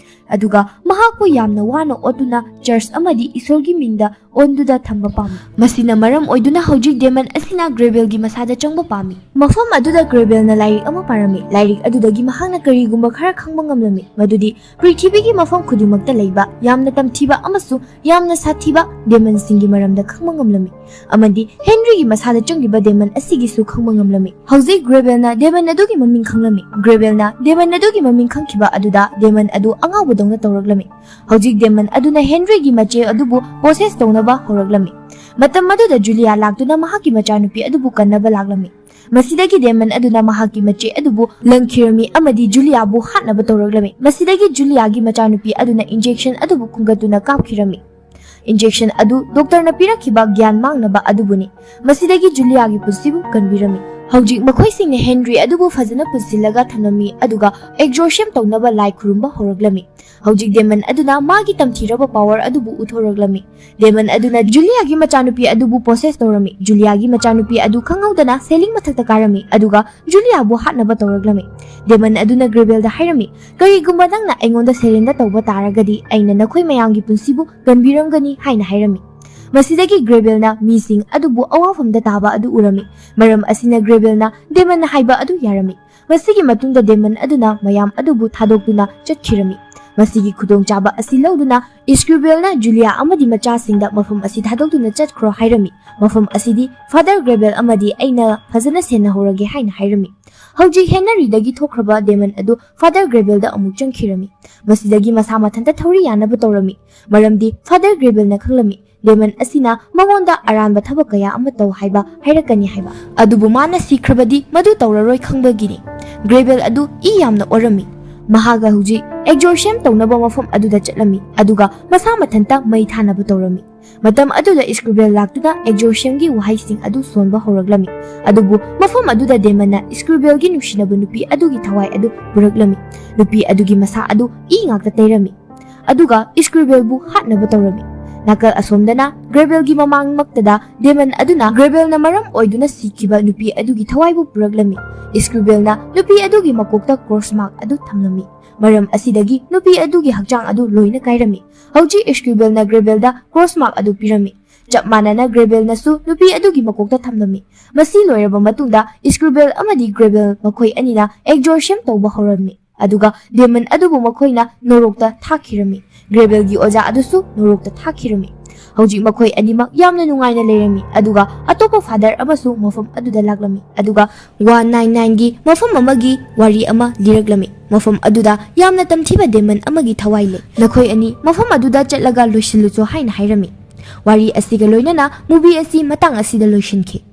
ꯑꯗꯨꯒ ꯃꯍꯥꯛꯄꯨ ꯌꯥꯝꯅ ꯋꯥꯅ ꯑꯣꯠꯇꯨꯅ ꯆꯔꯆ ꯑꯃꯗꯤ ꯏꯁꯣꯔꯒꯤ ꯃꯤꯡꯗ ꯑꯣꯟꯗꯨꯗ ꯊꯝꯕ ꯄꯥꯝꯃꯤ꯫ ꯃꯁꯤꯅ ꯃꯔꯝ ꯑꯣꯏꯗꯨꯅ ꯍꯧꯖꯤꯛ ꯗꯦꯃꯟ ꯑꯁꯤꯅ ꯒ꯭ꯔꯦꯕꯦꯜꯒꯤ ꯃꯁꯥꯗ ꯆꯪꯕ ꯄꯥꯝꯃꯤ꯫ ꯃꯐꯝ ꯑꯗꯨꯗ ꯒ꯭ꯔꯦꯕꯦꯜꯅ ꯂꯥꯏꯔꯤꯛ ꯑꯃ ꯄꯥꯔꯝꯃꯤ꯫ ꯂꯥꯏꯔꯤꯛ ꯑꯗꯨꯗꯒꯤ ꯃꯍꯥꯛꯅ ꯀꯔꯤꯒꯨꯝꯕ ꯈꯔ ꯈꯪꯕ ꯉꯝꯂꯝꯃꯤ, ꯃꯗꯨꯗꯤ ꯄ꯭ꯔꯤꯊꯤꯕꯤꯒꯤ ꯃꯐꯝ ꯈꯨꯗꯤꯡꯃꯛꯇ ꯂꯩꯕ ꯌꯥꯝꯅ ꯇꯝꯊꯤꯕ ꯑꯃꯁꯨꯡ ꯌꯥꯝꯅ ꯁꯥꯊꯤꯕ ꯗꯦꯃꯟꯁꯤꯡꯒꯤ ꯃꯔꯝꯗ ꯈꯪꯕ ꯉꯝꯂꯝꯃꯤ, ꯑꯃꯗꯤ ꯍꯦꯟꯔꯤꯒꯤ ꯃꯁꯥꯗ ꯆꯪꯂꯤꯕ ꯗꯦꯃꯟ ꯑꯁꯤꯒꯤꯁꯨ ꯈꯪꯕ ꯉꯝꯂꯝꯃꯤ꯫ ꯍꯧꯖꯤꯛ ꯒ꯭ꯔꯦꯕꯦꯜꯅ ꯗꯦꯃꯟ ꯑꯗꯨꯒꯤ ꯃꯃꯤꯡ ꯈꯪꯂꯝꯃꯤ꯫ ꯒ꯭ꯔꯦꯕꯦꯜꯅ ꯗꯦꯃꯟ ꯑꯗꯨꯒꯤ ꯃꯃꯤꯡ ꯈꯪꯈꯤꯕ ꯑꯗꯨꯗ ꯗꯦꯃꯟ ꯑꯗꯨ ꯑꯉꯥꯎꯕꯗꯧꯅ ꯇꯧꯔꯛꯂꯝꯃꯤ꯫ ꯍꯧꯖꯤꯛ ꯗꯦꯃꯟ ꯑꯗꯨꯅ ꯍꯦꯟꯔꯤꯒꯤ ꯃꯆꯦ ꯑꯗꯨꯕꯨ ꯄꯣꯁꯦꯁ ꯇꯧꯅꯕ ꯍꯧꯔꯛꯂꯝꯃꯤ꯫ ꯃꯇꯝ ꯑꯗꯨꯗ ꯖꯨꯂꯤꯌꯥ ꯂꯥꯛꯇꯨꯅ ꯃꯍꯥꯛꯀꯤ ꯃꯆꯥꯅꯨꯄꯤ ꯑꯗꯨꯕꯨ ꯀꯟꯅꯕ ꯂꯥꯛꯂꯝꯃꯤ꯫ ꯃꯁꯤꯗꯒꯤ ꯗꯦꯃꯟ ꯑꯗꯨꯅ ꯃꯍꯥꯛꯀꯤ ꯃꯆꯦ ꯑꯗꯨꯕꯨ ꯂꯪꯈꯤꯔꯝꯃꯤ ꯑꯃꯗꯤ ꯖꯨꯂꯤꯌꯥꯕꯨ ꯍꯥꯠꯅꯕ ꯇꯧꯔꯛꯂꯝꯃꯤ꯫ ꯃꯁꯤꯗꯒꯤ ꯖꯨꯂꯤꯌꯥꯒꯤ ꯃꯆꯥꯅꯨꯄꯤ ꯑꯗꯨꯅ ꯏꯟꯖꯦꯛꯁꯟ ꯑꯗꯨꯕꯨ ꯈꯨꯝꯒꯠꯇꯨꯅ ꯀꯥꯞꯈꯤꯔꯝꯃꯤ꯫ ꯏꯟꯖꯦꯛꯁꯟ ꯑꯗꯨ ꯗꯣꯛꯇꯔꯅ ꯄꯤꯔꯛꯈꯤꯕ ꯒ꯭ꯌꯥꯟ ꯃꯥꯡꯅꯕ ꯑꯗꯨꯕꯨꯅꯤ꯫ ꯃꯁꯤꯗꯒꯤ ꯖꯨꯂꯤꯌꯥꯒꯤ ꯄꯨꯟꯁꯤꯕꯨ ꯀꯟꯕꯤꯔꯝꯃꯤ꯫ ꯍꯧꯖꯤꯛ ꯃꯈꯣꯏꯁꯤꯡꯅ ꯍꯦꯟꯔꯤ ꯑꯗꯨꯕꯨ ꯐꯖꯅ ꯄꯨꯟꯁꯤꯜꯂꯒ ꯊꯝꯂꯝꯃꯤ, ꯑꯗꯨꯒ ꯑꯦꯛꯖꯣꯔꯁꯤꯌꯝ ꯇꯧꯅꯕ ꯂꯥꯏ ꯈꯨꯔꯨꯝꯕ ꯍꯧꯔꯛꯂꯝꯃꯤ꯫ ꯍꯧꯖꯤꯛ ꯗꯦꯃꯟ ꯑꯗꯨꯅ ꯃꯥꯒꯤ ꯇꯝꯊꯤꯔꯕ ꯄꯥꯋꯔ ꯑꯗꯨꯕꯨ ꯎꯠꯊꯣꯔꯛꯂꯝꯃꯤ꯫ ꯗꯦꯃꯟ ꯑꯗꯨꯅ ꯖꯨꯂꯤꯌꯥꯒꯤ ꯃꯆꯥꯅꯨꯄꯤ ꯑꯗꯨꯕꯨ ꯄꯣꯁꯦꯁ ꯇꯧꯔꯝꯃꯤ꯫ ꯖꯨꯂꯤꯌꯥꯒꯤ ꯃꯆꯥꯅꯨꯄꯤ ꯑꯗꯨ ꯈꯪꯍꯧꯗꯅ ꯁꯦꯂꯤꯡ ꯃꯊꯛꯇ ꯀꯥꯔꯝꯃꯤ, ꯑꯗꯨꯒ ꯖꯨꯂꯤꯌꯥꯕꯨ ꯍꯥꯠꯅꯕ ꯇꯧꯔꯛꯂꯝꯃꯤ꯫ ꯗꯦꯃꯟ ꯑꯗꯨꯅ ꯒ꯭ꯔꯦꯕꯦꯜꯗ ꯍꯥꯏꯔꯝꯃꯤ, "ꯀꯔꯤꯒꯨꯝꯕ ꯅꯪꯅ ꯑꯩꯉꯣꯟꯗ ꯁꯦꯔꯦꯟꯗꯔ ꯇꯧꯕ ꯇꯥꯔꯒꯗꯤ, ꯑꯩꯅ ꯅꯈꯣꯏ ꯃꯌꯥꯝꯒꯤ ꯄꯨꯟꯁꯤꯕꯨ ꯀꯟꯕꯤꯔꯝꯒꯅꯤ" ꯍꯥꯏꯅ ꯍꯥꯏꯔꯝꯃꯤ꯫ ꯃꯁꯤꯗꯒꯤ ꯒ꯭ꯔꯦꯕꯦꯜꯅ ꯃꯤꯁꯤꯡ ꯑꯗꯨꯕꯨ ꯑꯋꯥꯐꯝꯗ ꯇꯥꯕ ꯑꯗꯨ ꯎꯔꯝꯃꯤ꯫ ꯃꯔꯝ ꯑꯁꯤꯅ ꯒ꯭ꯔꯦꯕꯦꯜꯅ ꯗꯦꯃꯟ ꯍꯥꯏꯕ ꯑꯗꯨ ꯌꯥꯔꯝꯃꯤ꯫ ꯃꯁꯤꯒꯤ ꯃꯇꯨꯡꯗ ꯗꯦꯃꯟ ꯑꯗꯨꯅ ꯃꯌꯥꯝ ꯑꯗꯨꯕꯨ ꯊꯥꯗꯣꯛꯇꯨꯅ ꯆꯠꯈꯤꯔꯝꯃꯤ꯫ ꯃꯁꯤꯒꯤ ꯈꯨꯗꯣꯡꯆꯥꯕ ꯑꯁꯤ ꯂꯧꯗꯨꯅ ꯏꯁꯀ꯭ꯔꯨꯕꯦꯜꯅ ꯖꯨꯂꯤꯌꯥ ꯑꯃꯗꯤ ꯃꯆꯥꯁꯤꯡꯗ ꯃꯐꯝ ꯑꯁꯤ ꯊꯥꯗꯣꯛꯇꯨꯅ ꯆꯠꯈ꯭ꯔꯣ ꯍꯥꯏꯔꯝꯃꯤ꯫ ꯃꯐꯝ ꯑꯁꯤꯗꯤ ꯐꯥꯗꯔ ꯒ꯭ꯔꯦꯕꯦꯜ ꯑꯃꯗꯤ ꯑꯩꯅ ꯐꯖꯅ ꯁꯦꯟꯅꯍꯧꯔꯒꯦ ꯍꯥꯏꯅ ꯍꯥꯏꯔꯝꯃꯤ꯫ ꯍꯧꯖꯤꯛ ꯍꯦꯟꯅꯔꯤꯗꯒꯤ ꯊꯣꯛꯈ꯭ꯔꯕ ꯗꯦꯃꯟ ꯑꯗꯨ ꯐꯥꯗꯔ ꯒ꯭ꯔꯦꯕꯦꯜꯗ ꯑꯃꯨꯛ ꯆꯪꯈꯤꯔꯝꯃꯤ꯫ ꯃꯁꯤꯗꯒꯤ ꯃꯁꯥ ꯃꯊꯟꯇ ꯊꯧꯔꯤ ꯌꯥꯅꯕ ꯇꯧꯔꯝꯃꯤ, ꯃꯔꯝꯗꯤ ꯐꯥꯗꯔ ꯒ꯭ꯔꯦꯕꯦꯜꯅ ꯈꯪꯂꯝꯃꯤ ꯗꯦꯃꯟ ꯑꯁꯤꯅ ꯃꯉꯣꯟꯗ ꯑꯔꯥꯟꯕ ꯊꯕꯛ ꯀꯌꯥ ꯑꯃ ꯇꯧ ꯍꯥꯏꯕ ꯍꯥꯏꯔꯛꯀꯅꯤ ꯍꯥꯏꯕ꯫ ꯑꯗꯨꯕꯨ ꯃꯥꯅ ꯁꯤꯈ꯭ꯔꯕꯗꯤ ꯃꯗꯨ ꯇꯧꯔꯔꯣꯏ ꯈꯪꯕꯒꯤꯅꯤ꯫ ꯒ꯭ꯔꯦꯕꯦꯜ ꯑꯗꯨ ꯏ ꯌꯥꯝꯅ ꯑꯣꯔꯝꯃꯤ꯫ ꯃꯍꯥꯛꯀ ꯍꯧꯖꯤꯛ ꯑꯦꯛꯖꯣꯔꯁꯤꯌꯝ ꯇꯧꯅꯕ ꯃꯐꯝ ꯑꯗꯨꯗ ꯆꯠꯂꯝꯃꯤ, ꯑꯗꯨꯒ ꯃꯁꯥ ꯃꯊꯟꯇ ꯃꯩ ꯊꯥꯅꯕ ꯇꯧꯔꯝꯃꯤ꯫ ꯃꯇꯝ ꯑꯗꯨꯗ ꯏꯁꯀ꯭ꯔꯨꯕꯦꯜ ꯂꯥꯛꯇꯨꯅ ꯑꯦꯛꯖꯣꯔꯁꯤꯌꯝꯒꯤ ꯋꯥꯍꯩꯁꯤꯡ ꯑꯗꯨ ꯁꯣꯟꯕ ꯍꯧꯔꯛꯂꯝꯃꯤ꯫ ꯑꯗꯨꯕꯨ ꯃꯐꯝ ꯑꯗꯨꯗ ꯗꯦꯃꯟꯅ ꯏꯁꯀ꯭ꯔꯨꯕꯦꯜꯒꯤ ꯅꯨꯡꯁꯤꯅꯕ ꯅꯨꯄꯤ ꯑꯗꯨꯒꯤ ꯊꯋꯥꯏ ꯑꯗꯨ ꯄꯨꯔꯛꯂꯝꯃꯤ꯫ ꯅꯨꯄꯤ ꯑꯗꯨꯒꯤ ꯃꯁꯥ ꯑꯗꯨ ꯏ ꯉꯥꯛꯇ ꯇꯩꯔꯝꯃꯤ, ꯑꯗꯨꯒ ꯏꯁꯀ꯭ꯔꯨꯕꯦꯜꯕꯨ ꯍꯥꯠꯅꯕ ꯇꯧꯔꯝꯃꯤ꯫ ꯅꯥꯀꯜ ꯑꯁꯣꯝꯗꯅ ꯒ꯭ꯔꯦꯕꯦꯜꯒꯤ ꯃꯃꯥꯡꯃꯛꯇꯗ ꯗꯦꯃꯟ ꯑꯗꯨꯅ ꯒ꯭ꯔꯦꯕꯦꯜꯅ ꯃꯔꯝ ꯑꯣꯏꯗꯨꯅ ꯁꯤꯈꯤꯕ ꯅꯨꯄꯤ ꯑꯗꯨꯒꯤ ꯊꯋꯥꯏꯕꯨ ꯄꯨꯔꯛꯂꯝꯃꯤ꯫ ꯏꯁꯀ꯭ꯔꯨꯕꯦꯜꯅ ꯅꯨꯄꯤ ꯑꯗꯨꯒꯤ ꯃꯀꯣꯛꯇ ꯀ꯭ꯔꯣꯁ ꯃꯥꯔꯛ ꯑꯗꯨ ꯊꯝꯂꯝꯃꯤ꯫ ꯃꯔꯝ ꯑꯁꯤꯗꯒꯤ ꯅꯨꯄꯤ ꯑꯗꯨꯒꯤ ꯍꯛꯆꯥꯡ ꯑꯗꯨ ꯂꯣꯏꯅ ꯀꯥꯏꯔꯝꯃꯤ꯫ ꯍꯧꯖꯤꯛ ꯏꯁꯀ꯭ꯔꯨꯕꯦꯜꯅ ꯒ꯭ꯔꯦꯕꯦꯜꯗ ꯀ꯭ꯔꯣꯁ ꯃꯥꯔꯛ ꯑꯗꯨ ꯄꯤꯔꯝꯃꯤ꯫ ꯆꯞ ꯃꯥꯟꯅꯅ ꯒ꯭ꯔꯦꯕꯦꯜꯅꯁꯨ ꯅꯨꯄꯤ ꯑꯗꯨꯒꯤ ꯃꯀꯣꯛꯇ ꯊꯝꯂꯝꯃꯤ꯫ ꯃꯁꯤ ꯂꯣꯏꯔꯕ ꯃꯇꯨꯡꯗ ꯏꯁꯀ꯭ꯔꯨꯕꯦꯜ ꯑꯃꯗꯤ ꯒ꯭ꯔꯦꯕꯦꯜ ꯃꯈꯣꯏ ꯑꯅꯤꯅ ꯑꯦꯛꯖꯣꯔꯁꯤꯌꯝ ꯇꯧꯕ ꯍꯧꯔꯝꯃꯤ, ꯑꯗꯨꯒ ꯗꯦꯃꯟ ꯑꯗꯨꯕꯨ ꯃꯈꯣꯏꯅ ꯅꯣꯔꯣꯛꯇ ꯊꯥꯈꯤꯔꯝꯃꯤ꯫ ꯒ꯭ꯔꯦꯕꯦꯜꯒꯤ ꯑꯣꯖꯥ ꯑꯗꯨꯁꯨ ꯅꯣꯔꯣꯛꯇ ꯊꯥꯈꯤꯔꯝꯃꯤ꯫ ꯍꯧꯖꯤꯛ ꯃꯈꯣꯏ ꯑꯅꯤꯃꯛ ꯌꯥꯝꯅ ꯅꯨꯡꯉꯥꯏꯅ ꯂꯩꯔꯝꯃꯤ, ꯑꯗꯨꯒ ꯑꯇꯣꯞꯄ ꯐꯥꯗꯔ ꯑꯃꯁꯨ ꯃꯐꯝ ꯑꯗꯨꯗ ꯂꯥꯛꯂꯝꯃꯤ, ꯑꯗꯨꯒ ꯋꯥꯟ ꯅꯥꯏꯟ ꯅꯥꯏꯟꯒꯤ ꯃꯐꯝ ꯑꯃꯒꯤ ꯋꯥꯔꯤ ꯑꯃ ꯂꯤꯔꯛꯂꯝꯃꯤ꯫ ꯃꯐꯝ ꯑꯗꯨꯗ ꯌꯥꯝꯅ ꯇꯝꯊꯤꯕ ꯗꯦꯃꯟ ꯑꯃꯒꯤ ꯊꯋꯥꯏ ꯂꯩ꯫ ꯅꯈꯣꯏ ꯑꯅꯤ ꯃꯐꯝ ꯑꯗꯨꯗ ꯆꯠꯂꯒ ꯂꯣꯏꯁꯤꯜꯂꯨꯆꯣ ꯍꯥꯏꯅ ꯍꯥꯏꯔꯝꯃꯤ꯫ ꯋꯥꯔꯤ ꯑꯁꯤꯒ ꯂꯣꯏꯅꯅ ꯃꯨꯚꯤ ꯑꯁꯤ ꯃꯇꯥꯡ ꯑꯁꯤꯗ ꯂꯣꯏꯁꯤꯟꯈꯤ꯫